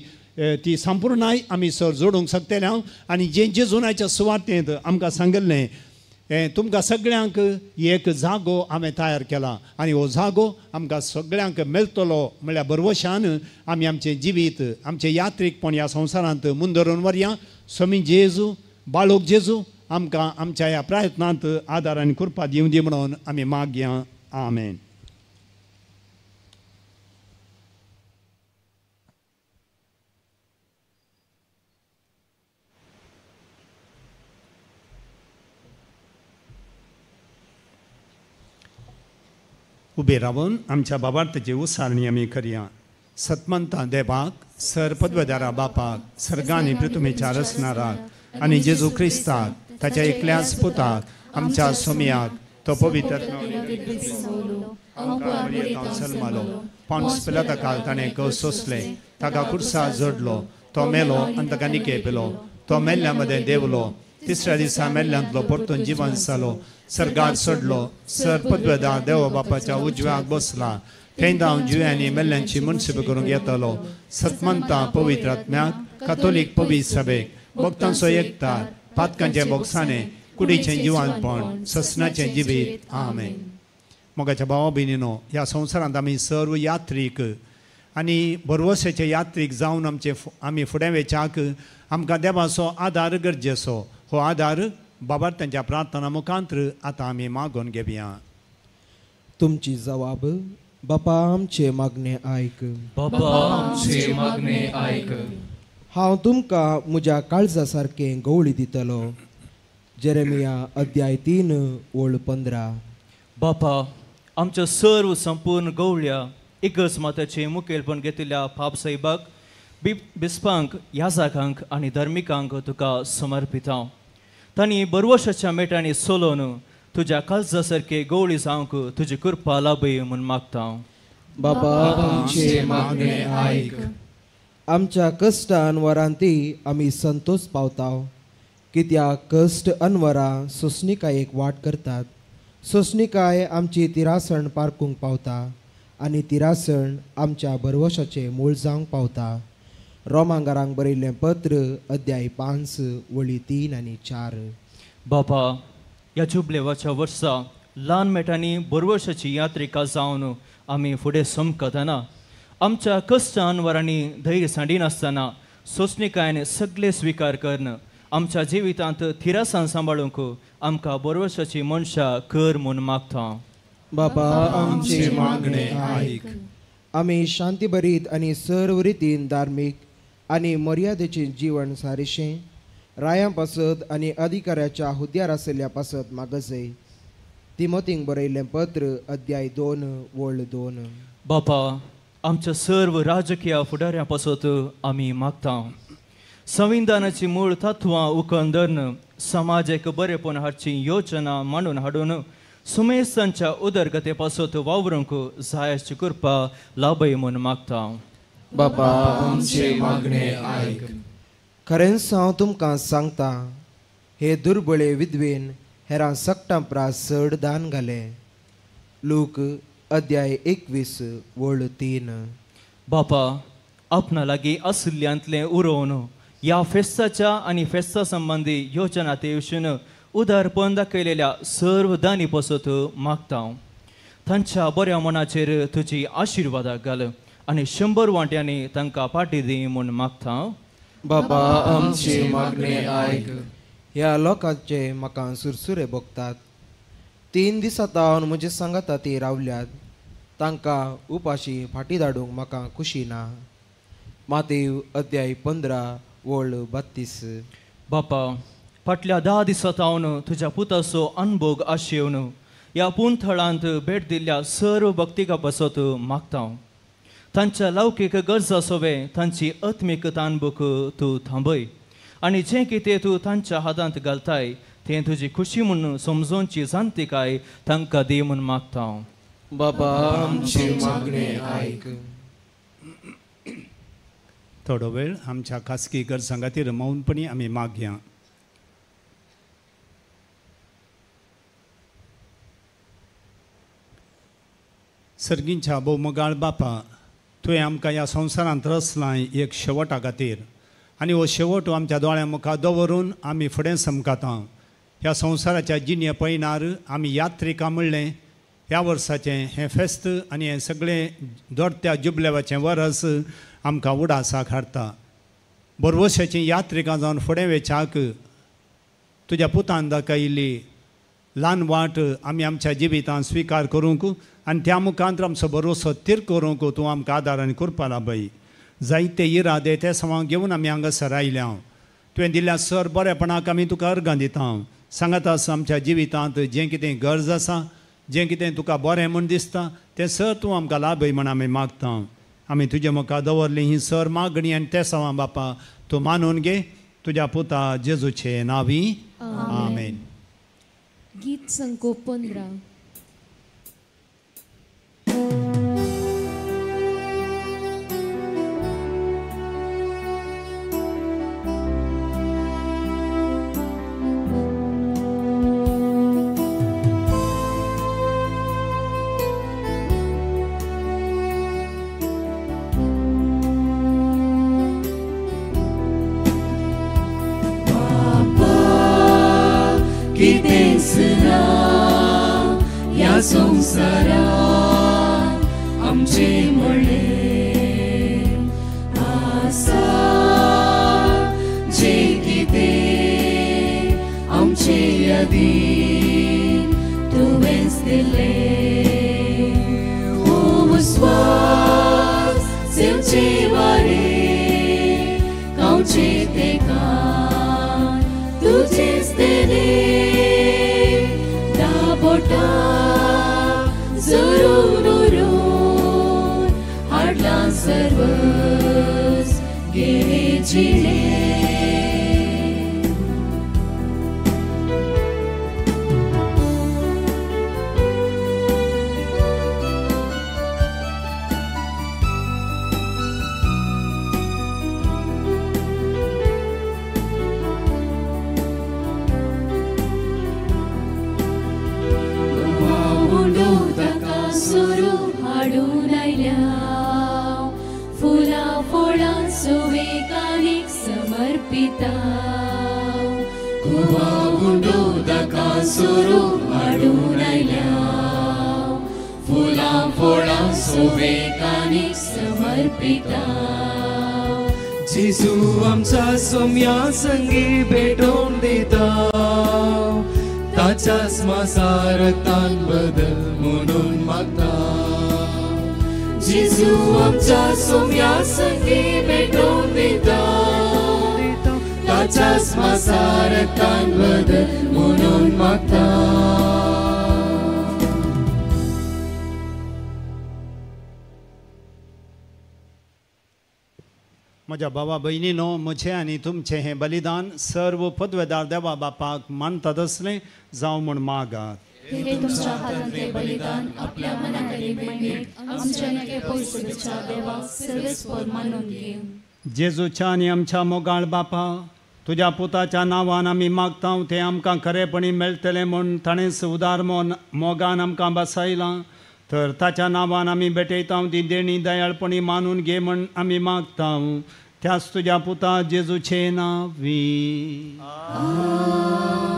ती संपूर्णाय आमी सर जोडूंक शकतले. आनी जे जेजुनाच्या सुवातेंत आमकां सांगिल्लें, हें तुमकां सगळ्यांक एक जागो हांवें तयार केला आनी हो जागो आमकां सगळ्यांक मेळटलो म्हळ्यार भरवशान आमी आमचें जिवीत आमचें यात्रीकपण ह्या संवसारांत मुंदरून व्हरया. स्वामी जेजू बाळोक जेजू आमकां आमच्या ह्या प्रयत्नांत आदार आनी कृपा दिवं दी म्हणून आमी मागया. आमेन. उबे रावन आमच्या बाबार्थाची उसारणी आमी करया. सतमंता देवाक सर पदवेदारा बापाक सर्गांनी पृथ्वीच्या रचणाराक आनी जेजू क्रिस्ताक ताच्या एकल्याच पुताक आमच्या सोमयाक तो पवित्र जल्मालो पोन्स पिलाता काल ताणें कस सोंसले ताका कुर्सा जोडलो तो मेलो आनी ताका निके पिलो तो मेल्ल्या मदें देवलो तिसऱ्या दिसा मेल्ल्यांतलो परतून जिवन जालो सर्गार सोडलो सर पदवेदार देव बापाच्या उजव्याक बसला थंय हांव जिव्यांनी मेल्ल्यांची मुनसिप करूंक येतलो. सतमंता पवित्र आत्म्याक कातोलीक पवित्र सभेक भक्तांचो एकतार पातकांचें बोगसाणें कुडीचें जिवानपण ससनाचें जिवीत. आमेन. मोगाच्या भावा भयणीनो ह्या संवसारांत आमी सर्व यात्रीक आनी भरवशाचे यात्रीक जावन आमचे आमी फुडें वेच्याक आमकां देवाचो आदार गरजेचो. हो आदार बाबार तांच्या प्रार्थना मुखांत्र आतां आमी मागून घेवया. तुमची जवाब बापा आमचे मागणे आयक. बापा आमचे मागणे आयक. हांव तुमकां म्हज्या काळजा सारकें गवळी दितलो. जेरेमिया अध्याय 3:15. बापा आमच्या सर्व संपूर्ण गवळ्या एकच माताचें मुखेलपण घेतिल्ल्या पाप साहेबाक बिस्पांक याजाकांक आनी धर्मिकांक तुका समर्पिता. तांणी बरवशाच्या मेटांनी सोलोवन तुज्या काळजा सारके गवळी जावंक तुजी कृपा लाभय म्हूण मागता. बाबा आमचे मागणे आयक. आमच्या कश्ट अनवरांती आमी संतोष पावता कित्याक कश्ट अनवरां सोंसणिकायेक वाट करतात. सोंसणिकाय आमची तिरासण पारकूंक पावता आनी तिरासण आमच्या भरवशाचें मूळ जावंक पावता. रोमांगारांक बरयल्लें पत्र अध्याय 5:3 आनी 4. बापा ह्या जुबलेवाच्या वर्सा ल्हान मेटांनी बरवशाची यात्रिका जावन आमी फुडें समकतना आमच्या कश्ट अनवरांनी धैर्य सांडिनासतना सोंसणिकायेन सगळे स्विकार करून आमच्या जिवितांत थिरासान सांबाळूंक आमकां बरवशाची मनशां कर म्हूण मागता. बापा आमचे मागणे आयक. आमी शांतीभरीत आनी सर्व रितीन धार्मीक आनी मर्यादेचें जीवन सारिशें रायां पासत आनी अधिकाऱ्याच्या हुद्द्यार आशिल्ल्या पासत मागजय. तिमोतींक बरयल्लें पत्र अध्याय 2:2. बापा आमच्या सर्व राजकीय फुडाऱ्यां पासत आमी मागता. संविधानाची मूळ तत्वां उखल धरून समाजाक बरेपण हाडची योजना मांडून हाडून सुमेस्तांच्या उदरगते पासत वावरूंक जाय अशी कृपा लाभय म्हूण मागता. बापा आमचे मागणे आयक. खरेंच हांव तुमकां सांगता हे दुर्बळे विधवेन हेरां सगटां प्रास चड दान घालें. लूक अध्याय 21:3. बापा आपणा लागीं आशिल्ल्यांतलें उरोवन ह्या फेस्ताच्या आनी फेस्ता संबंदी योजना ते विशीं उदारपण दाखयलेल्या सर्व दानी पासत मागता. तांच्या बऱ्या मनाचेर तुजी आशिर्वादाक घाल आनी 100 वांट्यांनी तांकां पाटी दी म्हूण मागता. बाबा आमचे मागणे आयक. ह्या लोकांचे म्हाका सुरसुरे भोगतात. 3 दिसां तावन म्हजे सांगाता ती रावल्यात. तांकां उपाशी फाटी धाडूंक म्हाका खुशी ना. मातेव अध्याय 15:32. बापा फाटल्या 10 दिसां तावन तुज्या पुताचो अनभोग आशेवन ह्या पुंथळांत भेट दिल्ल्या सर्व भक्तिका पासत मागता. तांच्या लौकीक गरजा सोवे तांची आत्मीक तानभूक तूं थांबय आनी जें कितें तूं तांच्या हातांत घालताय तें तुजी खुशी म्हूण समजोवची जाणतिकाय तांकां दी म्हूण मागता. बाबा आमचे मागणे आयक. थोडो वेळ आमच्या खासगी गरजां खातीर मौनपणी आमी मागया. सर्गींच्या भोवमोगाळ बापा तुवें आमकां ह्या संवसारांत रचलां एक शेवटा खातीर आनी हो शेवट आमच्या दोळ्यां मुखार दवरून आमी फुडें समकाता. ह्या संवसाराच्या जिणे पयणार आमी यात्रिका म्हणलें ह्या वर्साचें हें फेस्त आनी हें सगळें दोडत्या जुबलेवाचें वरस आमकां उडासाक हाडटा. बरवशाचीं यात्रिकां जावन फुडें वेच्याक तुज्या पुतान दाखयिल्ली ल्हान वाट आमी आमच्या जिवितांत स्विकार करूंक आनी त्या मुखांत आमचो भरोसो थीर करूंक तूं आमकां आदार आनी कृपा लाभय. जायते इरादे ते सवां घेवन आमी हांगासर आयल्या. तुवें दिल्या सर बरेपणाक आमी तुका अर्गां दिता. सांगात आसा आमच्या जिवितांत जें कितें गरज आसा, जें कितें तुका बरें म्हूण दिसता तें सर तूं आमकां लाभय म्हण आमी मागता. आमी तुजे मुखार दवरली ही सर मागणी आनी ते सवां बापा तूं मानून घे तुज्या पुता जेजूचे नांवी, आमेन. गीत संको 15. संसारात आमचे म्हळें आसा जें कितें आमचे यादीन तुवेंच दिलें. हो विस्वास सेवचे वारें गांवचे तें कान तुजेंच दिलें. धा बोटां जरून उरून हाडलां सर्वस गेले जिणे. हाडून आयल्या फुलां फळां सुवेकानीक समर्पिता. गोवा उदका सुरू हाडून आयल्या फुलां फळां सुवेकानीक समर्पिता. जेजू आमच्या सोम्या संगी भेटोवन दिता ताच्याच मासारतान बदल म्हणून मागता. जेजू आमच्या सोम्या संगी भेटोवन दिता ताच्याच मासारतान बदल म्हणून मागता. म्हज्या भावा भयणीनो, म्हजें आनी तुमचें हें बलिदान सर्व पदवेदार देवा बापाक मानतात असलें जावं म्हूण मागात. हे तुमच्या हातांतलें बलिदान आपल्या मनाकडे मेळीत आमच्या नगे पयसुच्या देवाक सर्वेस्पर मानून घेवं. जेजूच्या आनी आमच्या मोगाळ बापा, तुज्या पुताच्या नांवान आमी मागता तें आमकां खरेपणी मेळटलें म्हूण ताणेंच उदार मोगान आमकां बसायलां. तर ताच्या नांवान आमी भेटयता ती देणी दयाळपणी मानून घे म्हूण आमी मागता. त्याच तुज्या पुता जेजूचे नांवी,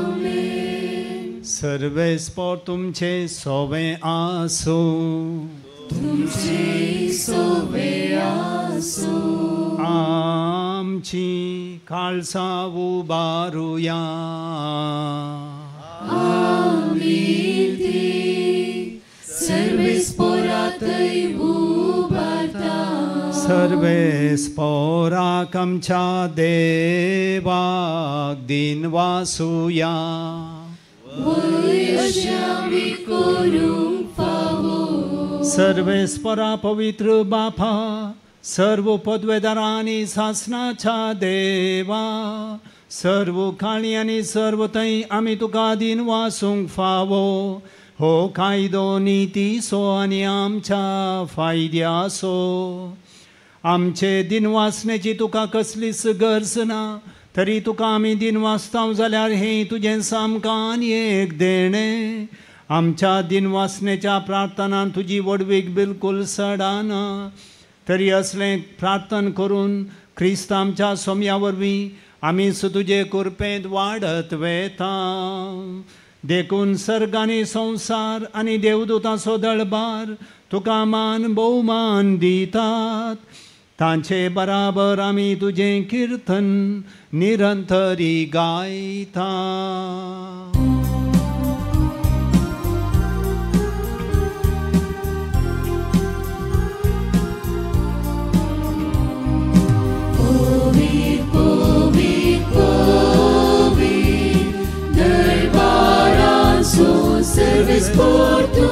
आमेन. सर्वेस्पर तुमचे सोवे आसूं. तुमचे सोवे आसूं. आमची काळसां उबारुया. आमी ती सर्वेस्परातय उबारता. सर्वेस्पराक आमच्या देवाक दिन वासुया. वय अशें आमी करूंक फावो. सर्वेस्परा पवित्र बापा, सर्व पदवेदारांनी सासनाच्या देवा, सर्व काळी आनी सर्व थंय आमी तुका दिन वासूंक फावो. हो कायदो नितीचो आनी आमच्या फायद्याचो. आमचे दिनवासनेची तुका कसलीच गरज ना, तरी तुका आमी दिनवासता जाल्यार हें तुजें सामकां आनी एक देणें. आमच्या दिनवासनेच्या प्रार्थनान तुजी व्हडवीक बिलकूल सडाना, तरी असलें प्रार्थना करून क्रिस्त आमच्या सोम्या वरवीं आमी तुजे कुरपेंत वाडत वेता. देखून सर्ग आनी संवसार आनी देवदूतांचो दळबार तुका मान भोवमान दितात. तांचे बराबर आमी तुजें किर्तन निरंतरी गायता. Servis por tu,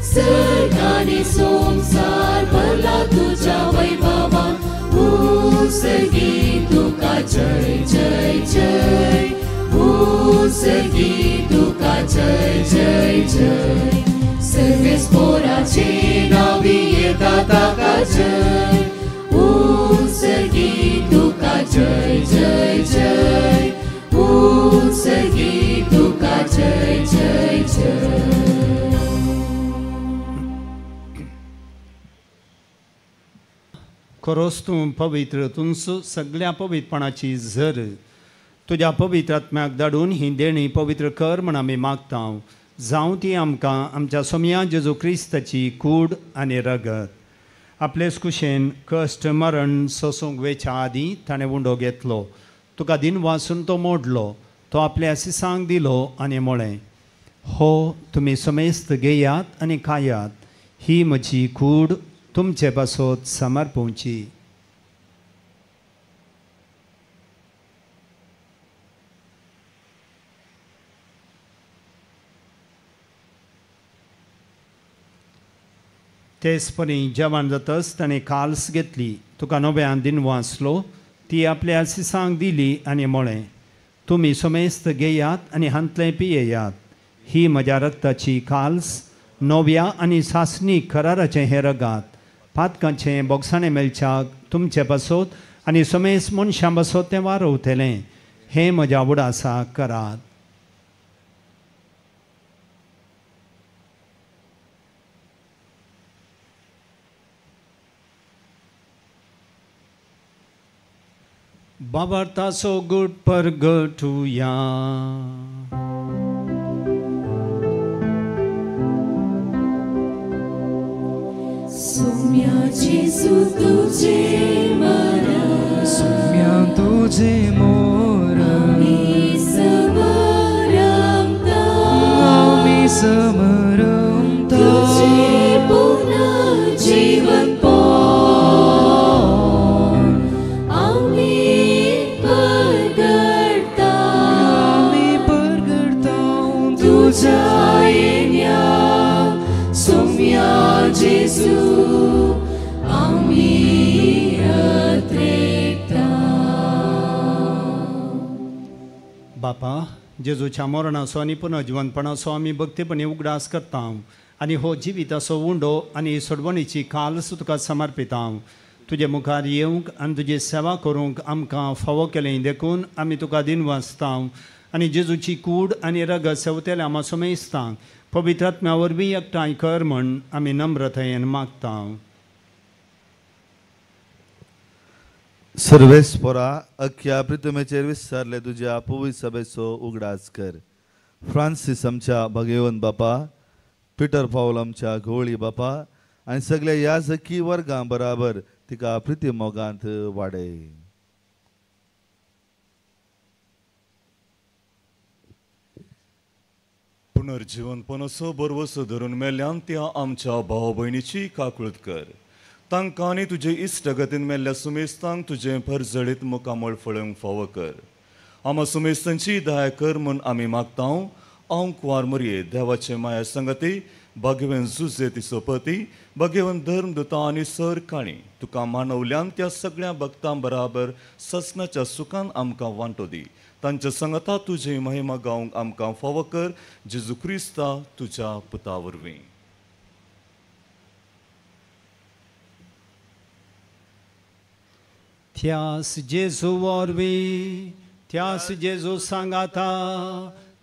सर्गानी संसार भरला तुझ्या वैभवान. उंचगी तुका जय जय जय, उंचगी तुका जय जय जय. सर्वेस पोराचे नावी येता ताका जय, उंचगी तुका जय जय जय, उंचगी तुका जय जय जय. खरोच तूं पवित्र, तुमच सगळ्या पवित्रपणाची झर. तुज्या पवित्र आत्म्याक धाडून ही देणी पवित्र कर म्हण आमी मागता. जावं ती आमकां आमच्या सोमया जेजू क्रिस्ताची कूड आनी रगत. आपलेच कुशेन कश्ट मरण सोसूंक वेच्या आदीं ताणें उंडो घेतलो, तुका दिन वासून तो मोडलो, तो आपल्या आसिसांक दिलो आनी म्हळें, हो तुमी समेस्त घेयात आनी खायात, ही म्हजी कूड तुमचे पासत समर्पोवची. तेच परी जेवण जातच ताणें काल्स घेतली, तुका नव्यान दिन वाचलो, ती आपल्या आसिसांक दिली आनी म्हळें, तुमी समेस्त घेयात आनी हांतलें पियेयात, ही म्हज्या रक्ताची काल्स, नव्या आनी सासणी कराराचें हें रगात, पातकांचें बोगसाणें मेळच्याक तुमचे पासत आनी समेस्त मनशां पासत तें वारवतलें. हें म्हज्या उडासाक करात. बाबार्थाचो गुट परगटुया. सोम्या जेजू तुझे मरण, सोम्या तुझे मोर, आमी समरमता, आमी समरमता, तुझे पुनर्जीवन पावन आमी परगटता, आमी परगटता तुझ्या येण्या सोम्या जेजू आमी अत्रेकता. बापा, जेजूच्या मरणाचो आनी पुनर्जिवनपणाचो आमी भक्तीपणी उगडास करता आनी हो जिविताचो उंडो आनी सोडवणीची काल्स तुका समर्पिता. तुजे मुखार येवंक आनी तुजी सेवा करूंक आमकां फावो केलें देखून आमी तुका दिन वाचता आनी जेजूची कूड आनी रगत सेवतेल्या आमा समेस्तांक पवित्र आत्म्या वरवीं एकठांय कर म्हण आमी नम्रतायेन मागता. सर्वेस्पोरा अख्ख्या प्रितमेचेर विसरले तुज्या पवित्र सभेचो उगडास कर. फ्रांसीस आमच्या भगेवन बापा, पिटर पावल आमच्या घोवळी बापा आनी सगल्या याजकी वर्गां बराबर तिका प्रिती मोगांत वाडय. पुनर्जीवनपणाचो भरवसो धरून मेल्ल्यान त्या आमच्या भाव भयणीची काकूळत कर. तांकां आनी तुजे इश्टगतीन मेल्ल्या सुमेस्तांक तुजें भरजळीत मुखामळ फळोवंक फावो कर. आमा सुमेस्तांची दया कर म्हूण आमी मागता. हांव कुंवार मरये देवाचे माया संगती भाग्यवन जुजे तिचो पती भाग्यवन धर्म दुता आनी सर काणी तुका मानवल्यान त्या सगळ्या भक्तां बराबर ससनाच्या सुखान आमकां वांटो दी. तांच्या संगता तुजी महिमा गावंक आमकां फावो कर जेजू क्रिस्ता तुज्या पुता वरवीं. त्यास जेजू वरवीं, त्यास जेजू सांगाता,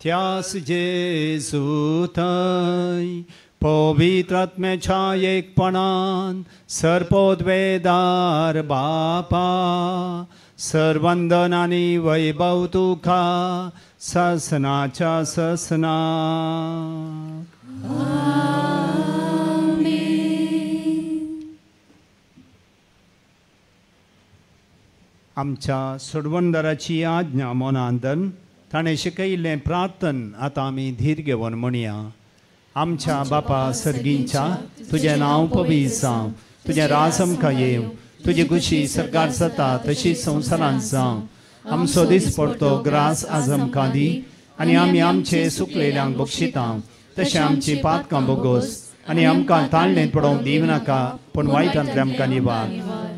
त्यास जेजू थंय पवित्र आत्म्याच्या एकपणान सर्पोद्वेदार बापा सर्वंदन आनी वैभव तुका ससनाच्या ससना. आमच्या सोडवणदाराची आज्ञा मनांतन ताणें शिकयिल्लें प्रार्थन आतां आमी धीर घेवन म्हणया. आमच्या बापा सर्गींच्या, तुजें नांव पवित्र जावं, तुजें राज आमकां येवं, तुजी खुशी सरकार जाता तशी संवसारांत जावं. आमचो दीस पडतो ग्रास आज आमकां दी आनी आमी आमचे सुकलेल्यांक बक्षिता तशें आमची पातकां बोगोस आनी आमकां ताळणेंत पडोवंक दिवं नाका, पूण वायटांतले आमकां निवार.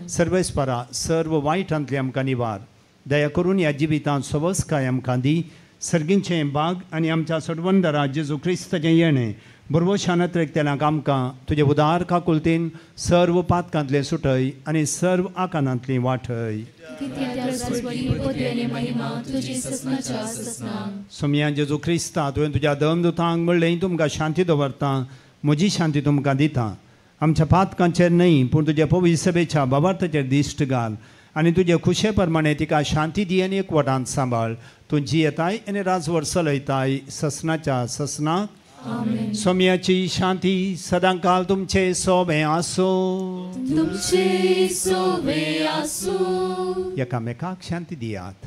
सर्वेस्परा सर्व वायटांतले आमकां निवार. दया करून ह्या जिवितांत सवस्काय आमकां दी. सर्गींचें बाग आनी आमच्या सोडवणदारा जेजू क्रिस्ताचें येणें बरवशान अत्रेकतेल्यांक आमकां तुजे उदार काकुलतीन सर्व पातकांतलें सुटय आनी सर्व आकानांतली वाटय. सोमया जेजू क्रिस्ता, तुवें तुज्या दमदुतांक म्हणलें तुमकां शांती दवरता, म्हजी शांती तुमकां दिता. आमच्या पातकांचेर न्हय पूण तुज्या पवित्र सभेच्या बाबार्थाचेर दिश्ट घाल आनी तुजे खुशे प्रमाणे तिका शांती दी आनी एकवटांत सांबाळ. तूं जियेताय आनी राजवट चलयताय ससनाच्या ससनाक. सोम्याची शांती सदांकाल तुमचे सोबे आसूं. तुमचे सोबे आसूं. एकामेकाक शांती दियात.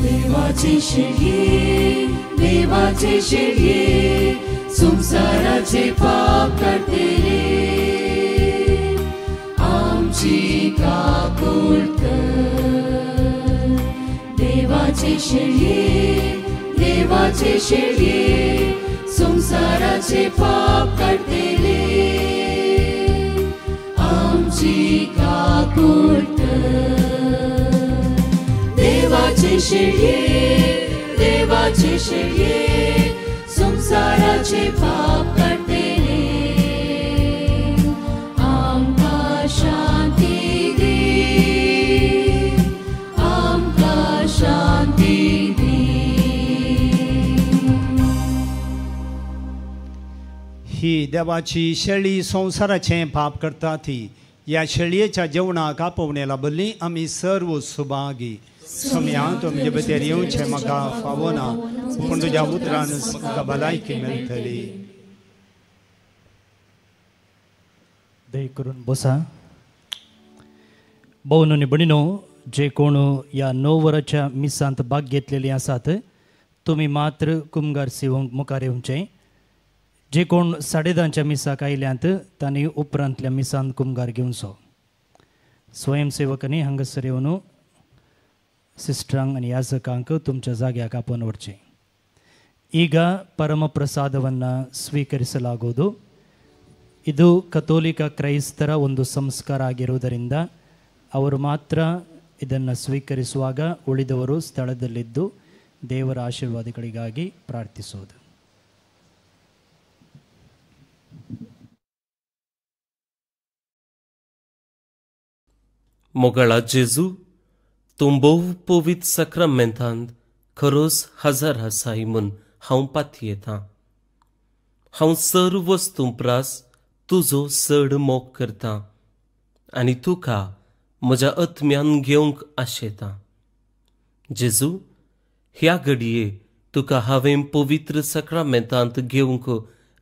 देवाची शेळी, देवाची शेळी, संसाराचे पाप काडटले, आमची काकूळ कर. देवाची शेळी, देवाची शेळी, संसाराचे पाप काडटले, आमची काकूळ कर. देवाची शेळी, देवाची शेळी, संसाराचे पाप काडटले, आमकां शांती दी, आमकां शांती दी. ही देवाची शेळी संवसाराचें पाप करता ती ह्या शेळयेच्या जेवणाक आपोवणे लाबल्ली आमी सर्व सुभागी. सोम्या, तूं म्हजे भितर येवचें म्हाका फावना, पूण तुज्या उतरान म्हाका भलायकी मेळटली. दय करून बसा. भोवन आनी भयणीनो, जे कोण ह्या 9 वरांच्या मिसांत भाग घेतलेली आसात तुमी मात्र कुमगार सेवंक मुखार येवचें. जे कोण 10:30च्या मिसाक आयल्यात तांणी उपरांतल्या मिसांत कुमगार घेवचो. स्वयंसेवकांनी हांगासर येवन सिस्टरांक आनी याजकांक तुमच्या जाग्याक आपोवन व्हरचें. ಈಗ ಪರಮಪ್ರಸಾದವನ್ನು ಸ್ವೀಕರಿಸಲಾಗುವುದು. ಇದು ಕಥೋಲಿಕ ಕ್ರೈಸ್ತರ ಒಂದು ಸಂಸ್ಕಾರ ಆಗಿರುವುದರಿಂದ ಅವರು ಮಾತ್ರ ಇದನ್ನು ಸ್ವೀಕರಿಸುವಾಗ ಉಳಿದವರು ಸ್ಥಳದಲ್ಲಿದ್ದು ದೇವರ ಆಶೀರ್ವಾದಗಳಿಗಾಗಿ ಪ್ರಾರ್ಥಿಸುವುದು. मोगाळा जेजू, तूं भोव पवित्र साक्रामेंतांत खरोच हजर आसाय म्हूण हांव पातयेतां. हांव सर्व वस्तूं प्रास तुजो चड मोग करतां आनी तुका म्हज्या आत्म्यान घेवंक आशेतां. जेजू, ह्या घडये तुका हांवें पवित्र साक्रामेंतांत घेवंक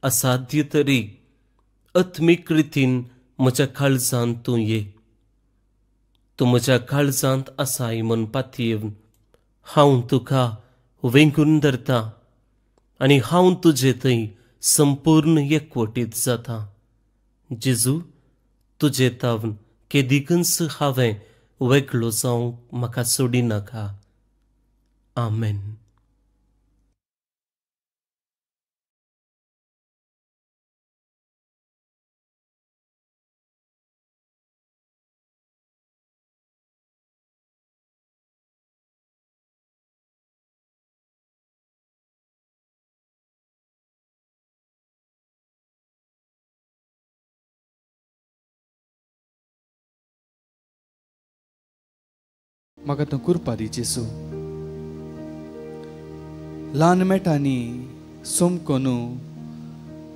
असाध्य तरी आत्मीक रितीन म्हज्या काळजांत तूं ये. तूं म्हज्या काळजांत आसाय म्हूण पातयेवन हांव तुका वेंगून धरतां आनी हांव तुजे थंय संपूर्ण एकवटीत जाता. जेजू, तुजे तावन केदिकूच हांवें वेगळो जावंक म्हाका सोडिनाका. आमेन. म्हाका तूं कृपा दी जेजू. ल्हान मेटांनी सोमको न्हू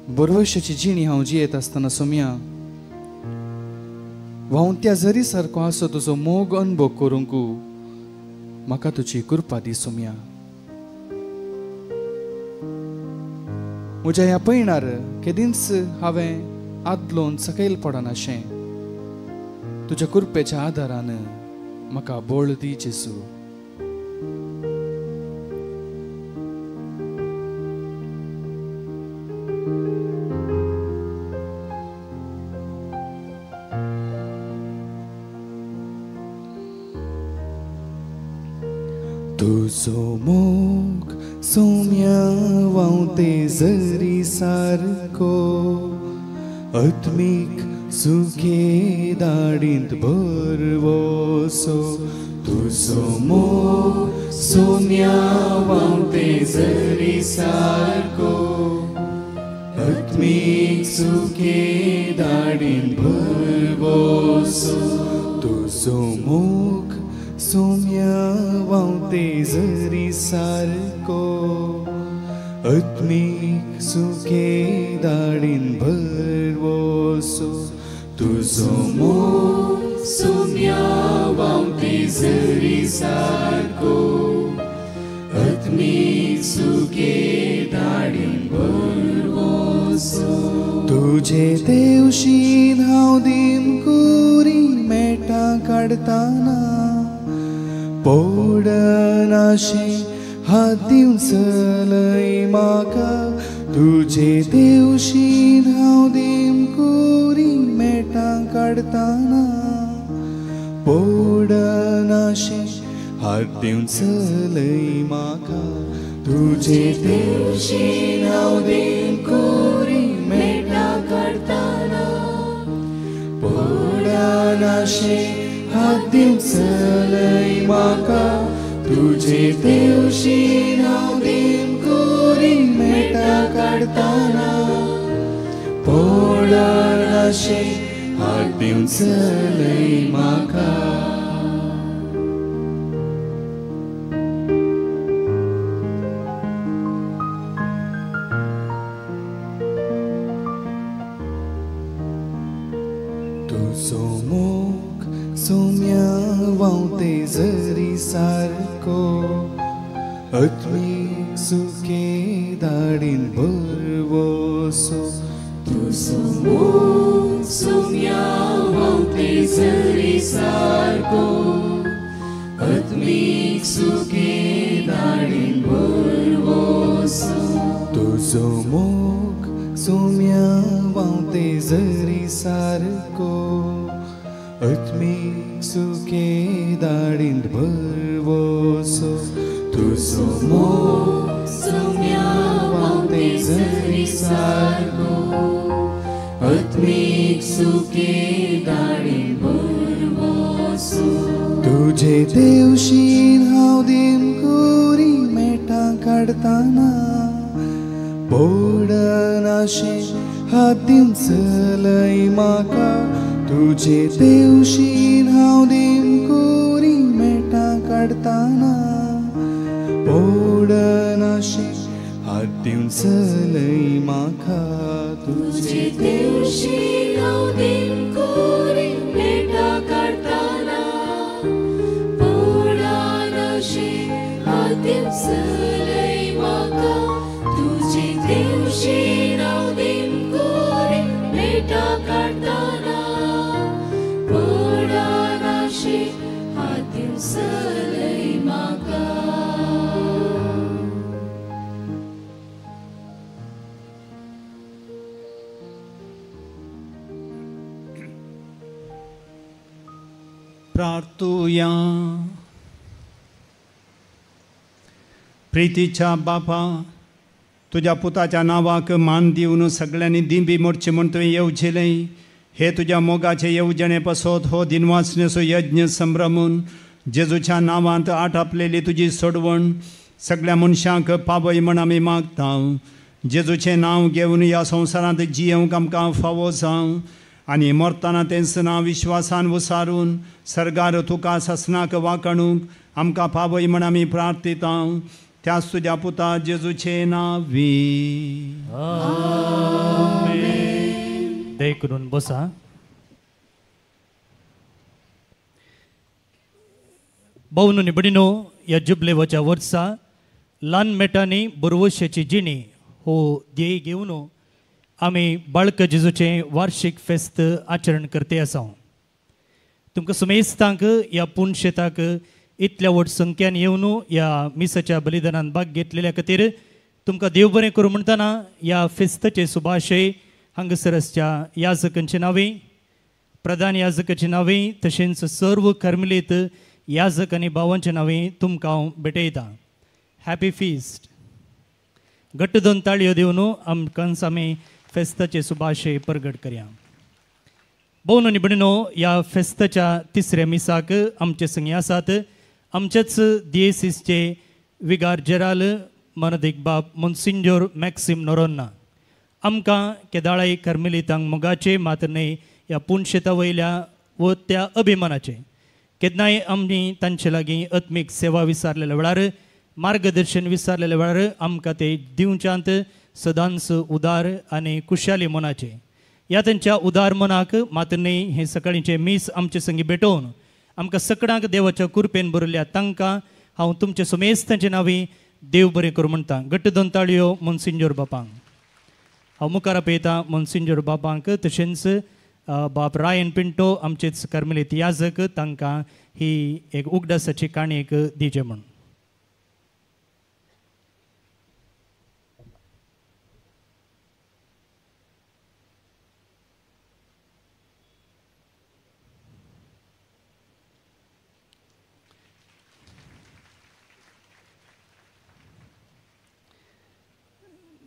बरवशाची जिणी हांव जियेत आसतना सोम्या व्हांवत्या जरी सारको आसो तुजो मोग अनुभव करूंक म्हाका तुजी कृपा दी सोम्या. म्हज्या ह्या पयणार केदींच हांवें आदलोन सकयल पडनाशें तुज्या कृपेच्या आदारान म्हाका बळ दी जेजू. तुजो मोग सोम्या व्हांवते जरी सारको आत्मीक सुखे दाडींत भरवसो. तुजो मोग सोम्या व्हांवते जरी सारको आत्मीक सुखे दाडींत भरवसो. तुजो मोग सोम्या व्हांवते जरी सारको आत्मीक सुखे दाडीन भरवसो. तुजो मोग सोम्या व्हांवते जरी सारको आत्मीक सुखे दाडीन भरवसो. तुजे देवशीन हांव दिमकुरी मेटां काडताना पडनाशें हात दिवन चलय म्हाका. तुजे देवशीन हांव दिमकुरी मेटां काडताना पडनाशें हात दिवन चलय म्हाका. तुजे देवशीन हांव दिमकुरी मेटां काडताना पडनाशें हात दिवन चलय म्हाका. तुजे देवशीन हांव दिमकुरी मेटां काडताना पडनाशें हात दिवन चलय म्हाका. तुजो मोग सोम्या व्हांवते जरी सारको आत्मीक सुखे दाडीन भरवसो. तुजो मोग सोम्या व्हांवते जरी सारको आत्मीक सुखे दाडीन भरवसो. तुजो मोग सोम्या व्हांवते जरी सारको आत्मीक सुखे दाडींत भरवसो. तुजो मोग सोम्या व्हांवते जरी सारको आत्मीक सुखे दाडींत भरवसो. तुजे देवशीन हांव दिमकुरी मेटां काडताना पडनाशें हात दिवन चलय म्हाका. तुजे देवशीन हांव दिमकुरी मेटां काडताना पडनाशें हात दिवन चलय म्हाका. तुजे देवशीन हांव दिमकुरी मेटां काडताना पडनाशें हात दिवन चलय म्हाका. तुजे देवशीन हांव दिमकुरी मेटां काडताना पडनाशें हात दिवन चलय म्हाका. प्रार्थुया. प्रितीच्या बापा, तुज्या पुताच्या नांवाक मान दिवन सगळ्यांनी दिंबी मोडची म्हूण तुवें येवजिलें. हे तुज्या मोगाचे येवजणे पासत हो दिनवासनेचो यज्ञ संभ्रमून जेजूच्या नांवांत आटापलेली तुजी सोडवण सगळ्या मनशांक पावय म्हण आमी मागता. जेजूचें नांव घेवन ह्या संवसारांत जियेवंक आमकां फावो जावं आनी मरतना तेंच नांव विश्वासान वसारून सर्गार तुका सासनाक वांकणूक आमकां पावय म्हण आमी प्रार्थिता. त्याच तुज्या पुता जेजूचे नांवी. दया करून बसा. भावनो आनी भयणीनो, ह्या जुबलेवाच्या वर्सा ल्हान मेटांनी बरवशाची जिणी हो ध्येय घेवन आमी बाळक जेजूचें वार्षीक फेस्त आचरण करते आसा. तुमकां सुमेस्तांक ह्या पुनशेताक इतल्या व्हड संख्यान येवन ह्या मिसाच्या बलिदानान भाग घेतलेल्या खातीर तुमकां देव बरें करूं म्हणटना ह्या फेस्ताचे सुभाशय हांगासर आसच्या याजकांचे नांवे, प्रधान याजकाचे नांवे, तशेंच सर्व कर्मलीत याजक आनी भावांचे नांवे तुमकां हांव भेटयतां. Happy feast. घट्ट दोन ताळयो दिवन आमकां आमी फेस्ताचे सुभाशय परगट करया. भोवन आनी भयणीनो, ह्या फेस्ताच्या तिसऱ्या मिसाक आमचे संगी आसात आमचेच दियेसीसचे विगार जेराल मनदीक बाब मोन्सिंजोर मॅक्सिम नोरोन्ना. आमकां केदाळाय कर्मेलितांक मोगाचे मात न्हय ह्या पुनशेता वयल्या व त्या अभिमानाचे केन्नाय आमी तांचे लागीं आत्मीक सेवा विचारलेल्या वेळार, मार्गदर्शन विचारलेल्या वेळार आमकां ते दिवच्यांत सदांच उदार आनी खुशाली मनाचे. ह्या तांच्या उदार मनाक मात न्हय हें सकाळींचें मीस आमचे संगी भेटोवन आमकां सगळ्यांक देवाच्या कृपेन बरयल्या तांकां हांव तुमचे सुमेस्तांचे नांवी देव बरें करूं म्हणटा. घट्ट दोन ताळयो मोन्सिंजोर बापांक. हांव मुखार आपयतां मोन्सिंजोर बापांक, तशेंच बाप रायन पिंटो आमचेच कर्मलीत याजक तांकां ही एक उगडासाची काणी एक दिवचें म्हूण.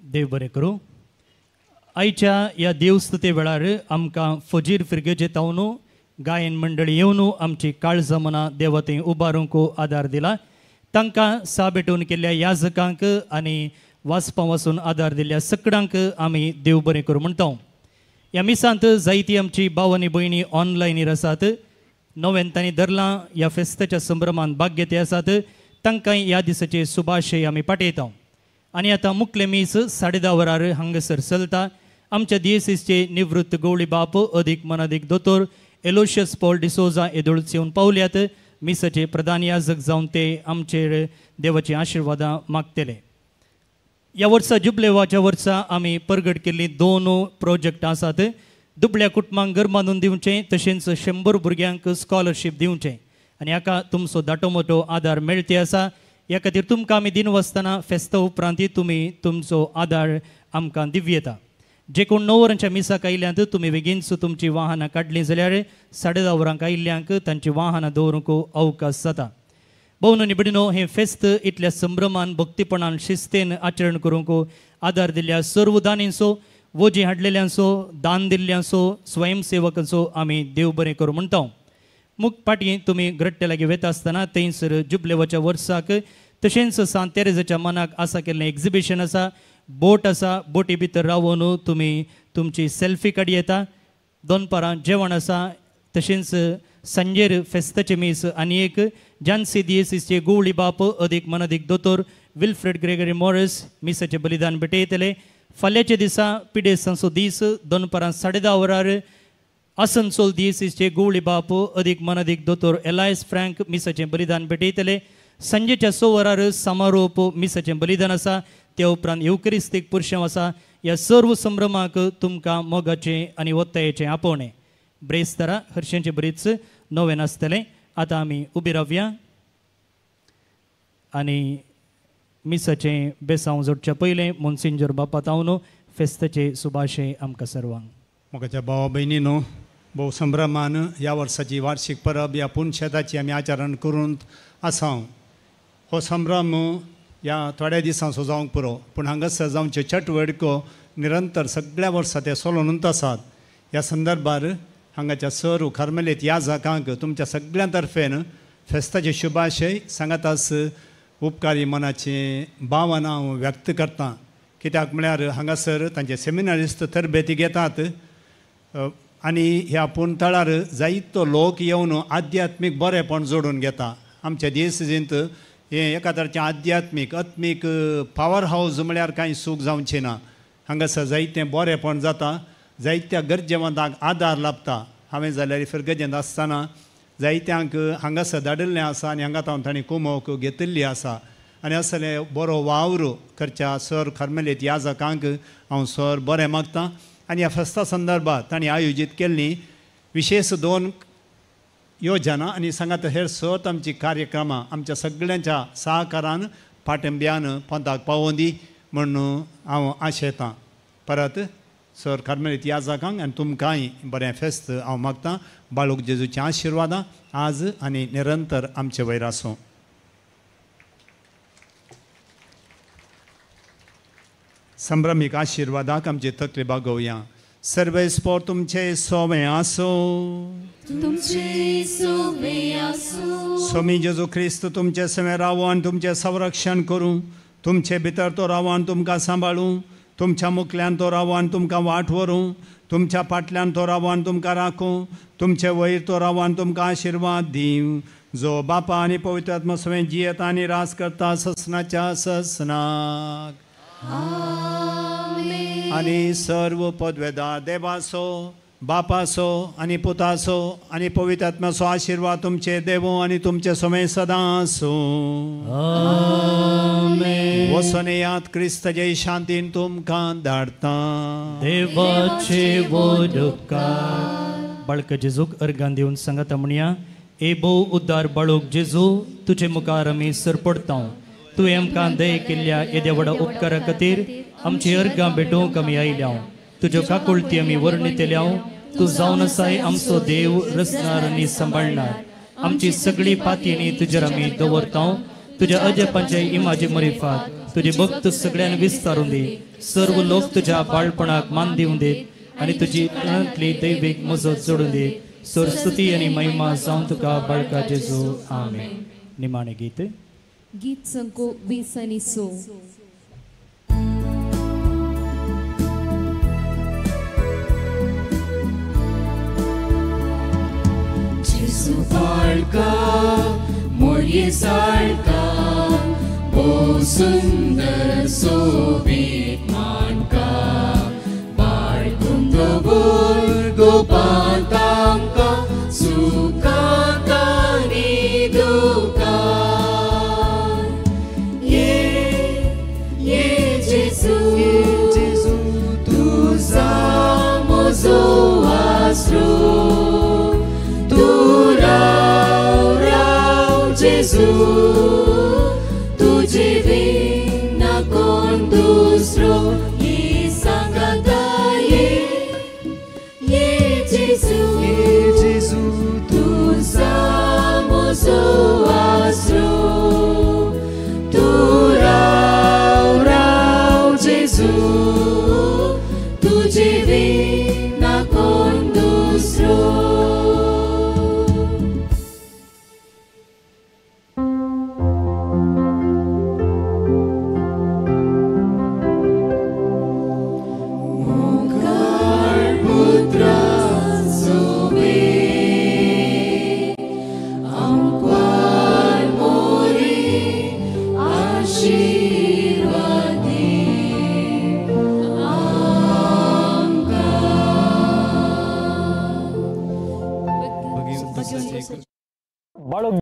देव बरें करूं. आयच्या ह्या देवस्तुते वेळार आमकां फजीर फिरगेचे तावन गायन मंडळी येवन आमची काळजां मनां देवा थंय उबारूंक आदार दिला. तांकां सा भेटोवन केल्ल्या याजकांक आनी वाचपां वाचून आदार दिल्ल्या सगळ्यांक आमी देव बरें करूं म्हणटा. ह्या मिसांत जायती आमची भाव आनी भयणी ऑनलायनीर आसात. नव्यान तांणी धरलां ह्या फेस्ताच्या संभ्रमान भाग घेते आसात. तांकां ह्या दिसाचे सुभाशय आमी पाठयता. आनी आतां मुखलें मीस 10:30 वरार हांगासर चलता. आमच्या दियेसीसचे निवृत्त गवळी बाप अदीक मनादीक दोतोर एलोशियस पॉल डिसोजा येदोळच येवन पावल्यात. मिसाचे प्रधान याजक जावन ते आमचेर देवाची आशिर्वादां मागतले. ह्या वर्सा जुबलेवाच्या वर्सा आमी परगट केल्लीं 2 प्रोजेक्टां आसात. दुबळ्या कुटुंबांक घर बांदून दिवचें, तशेंच 100 भुरग्यांक स्कॉलरशीप दिवचें आनी हाका तुमचो दाटो मोटो आदार मेळटे आसा. ह्या खातीर तुमकां आमी दिनवासतना फेस्ता उपरांत तुमी तुमचो आदार आमकां दिवयेता. जे कोण 9 वरांच्या मिसाक आयिल्ल्यांत तुमी बेगीनच तुमची वाहनां काडलीं जाल्यार 10:30 वरांक आयिल्ल्यांक तांची वाहनां दवरूंक अवकाश जाता. भोवन आनी भयणीनो, हें फेस्त इतल्या संभ्रमान, भक्तीपणान, शिस्तेन आचरण करूंक आदार दिल्ल्या सर्व दानींचो, वोजी हाडलेल्यांचो, दान दिल्ल्यांचो, स्वयंसेवकांचो आमी देव बरें करूं म्हणटा. मुख फाटीं तुमी ग्रट्टे लागीं वता आसतना थंयसर जुबलेवाच्या वर्साक तशेंच सांत तेरेजाच्या मनाक आसा केल्लें एक्झिबिशन आसा. बोट आसा, बोटी भितर रावन तुमी तुमची सेल्फी काडी येता. दनपारां जेवण आसा. तशेंच सांजेर फेस्ताचें मीस आनी एक जानसी दियेसीसचे गोवळी बाप अदीक मनादीक दोतोर विल्फ्रेड ग्रेगरी मॉरिस मिसाचें बलिदान भेटयतले. फाल्यांच्या दिसा पिडेस्तांचो दीस दनपारां 10:30 वरार आसनसोल दियेसीसचे गोवळी बाप अदीक मनादीक दोतोर एलायस फ्रँक मिसाचें बलिदान भेटयतले. सांजेच्या 6 वरार समारोप मिसाचें बलिदान आसा. त्या उपरांत येवकरिस्तीक पुरशेंव आसा. ह्या सर्व संभ्रमाक तुमकां मोगाचें आनी ओत्तायेचें आपोवणें. ब्रेस्तारा हरशेंचें बरीच नवें आसतलें. आतां आमी उबी रावया आनी मिसाचें बेसांव जोडच्या पयलें मोन्सिंजोर बापा तावन फेस्ताचे सुभाशे आमकां सर्वांक. मोगाच्या भावा भयणीनो, भोव संभ्रमान ह्या वर्साची वार्षीक परब ह्या पुनशेताची आमी आचरण करून आसा. हो संभ्रम ह्या थोड्या दिसांचो जावंक पुरो, पूण हांगासर जावचे चटवडको निरंतर सगळ्या वर्सा ते चलोवनूच आसात. ह्या संदर्भार हांगाच्या सर कार्मेलीत ह्या जागांक तुमच्या सगळ्यां तर्फेन फेस्ताचे शुभाशय सांगातास उपकारी मनाची भावना हांव व्यक्त करता. कित्याक म्हळ्यार हांगासर तांचे सेमिनारिस्त तरबेती घेतात आनी ह्या पुणतळार जायतो लोक येवन आध्यात्मीक बरेपण जोडून घेता. आमच्या दियेसींत हें एका तरेचें आध्यात्मीक आत्मीक पावर हावज म्हळ्यार कांय सूख जावचें ना. हांगासर जायतें बरेपण जाता. जायत्या गरजेवंतांक आदार लाभता. हांवें जाल्यार फिरगजेंत आसतना जायत्यांक हांगासर धाडिल्लें आसा आनी हांगा तावन तांणी कुमोक घेतिल्ली आसा आनी असले बरो वावर करच्या सर कार्मेलीत याजकांक हांव सर बरें मागता. आनी ह्या फेस्ता संदर्भात तांणी आयोजीत केल्ली विशेष 2 योजना आनी सांगात हेर सत आमची कार्यक्रमां आमच्या सगळ्यांच्या सहकारान पाटंब्यान पंथाक पावोवन दी म्हूण हांव आशेतां. परत सर कार्मेलीत याजकांक आनी तुमकांय बरें फेस्त हांव मागतां. बाळूक जेजूच्या आशिर्वादां आज आनी निरंतर आमचे वयर आसूं. संभ्रमीक आशिर्वादाक आमची तकली बागोवया. सर्वेस्पोर तुमचे सोवे आसूं. तुमचे सोवे आसूं. स्वामी जेजू क्रिस्त तुमचे सवे रावन तुमचें संरक्षण करूं. तुमचे भितर तो रावन तुमकां सांबाळूं. तुमच्या मुखल्यान तो रावन तुमकां वाट व्हरूं. तुमच्या फाटल्यान तो रावन तुमकां राखूं. तुमचे वयर तो रावन तुमकां आशिर्वाद दिवं. जो बापा आनी पवित्र आत्मा सवें जियेता आनी रास करता ससनाच्या ससनाक. आनी सर्व पदवेदार देवाचो बापाचो आनी पुताचो आनी पवित्र आत्म्याचो आशिर्वाद तुमचे देवो आनी तुमचे समय सदां आसूं. वचून येयात क्रिस्त जय शांतीन तुमकां धाडटा. देवाचे उपकार. बाळक जेजूक अर्गान दिवन सांगाता म्हणया, ए भोव उद्दार बाळूक जेजू, तुजे मुखार आमी सरपडता. तुवें आमकां दय केल्ल्या येद्या व्हडा उपकारा खातीर आमची अर्गां भेटोवंक आमी आयल्या. तुज्यो काकुळटी आमी वर्णितल्या. तूं जावन आसाय आमचो देव, रचणार आनी सांबाळणार. आमची सगळी पातयेनी तुजेर आमी दवरता. तुज्या अजपांचे इमाजी मरिफात तुजे भक्त सगळ्यांनी विस्तारून दी. सर्व लोक तुज्या बाळपणाक मान दिवन देत आनी तुजी तणांतली दैवीक मजत जोडून दी. सरस्वती आनी महिमा जावन तुका बाळका जेजू. आमेन. निमाणें गीत. गीत संको 20 आनी 100. जेजू बाळका मोरये सारका भोव सुंदर सोबीत मानका बाळकून दवर गोपांत आमकां सुखांत आनी दुखांत. ये ये जेजू तूं जा म्हजो आसरो. तूं राव राव जेजू तुजे विना कोण दुसरो. ही सांगाता ये ये जेजू तूं जा म्हजो आसरो. तूं राव राव जेजू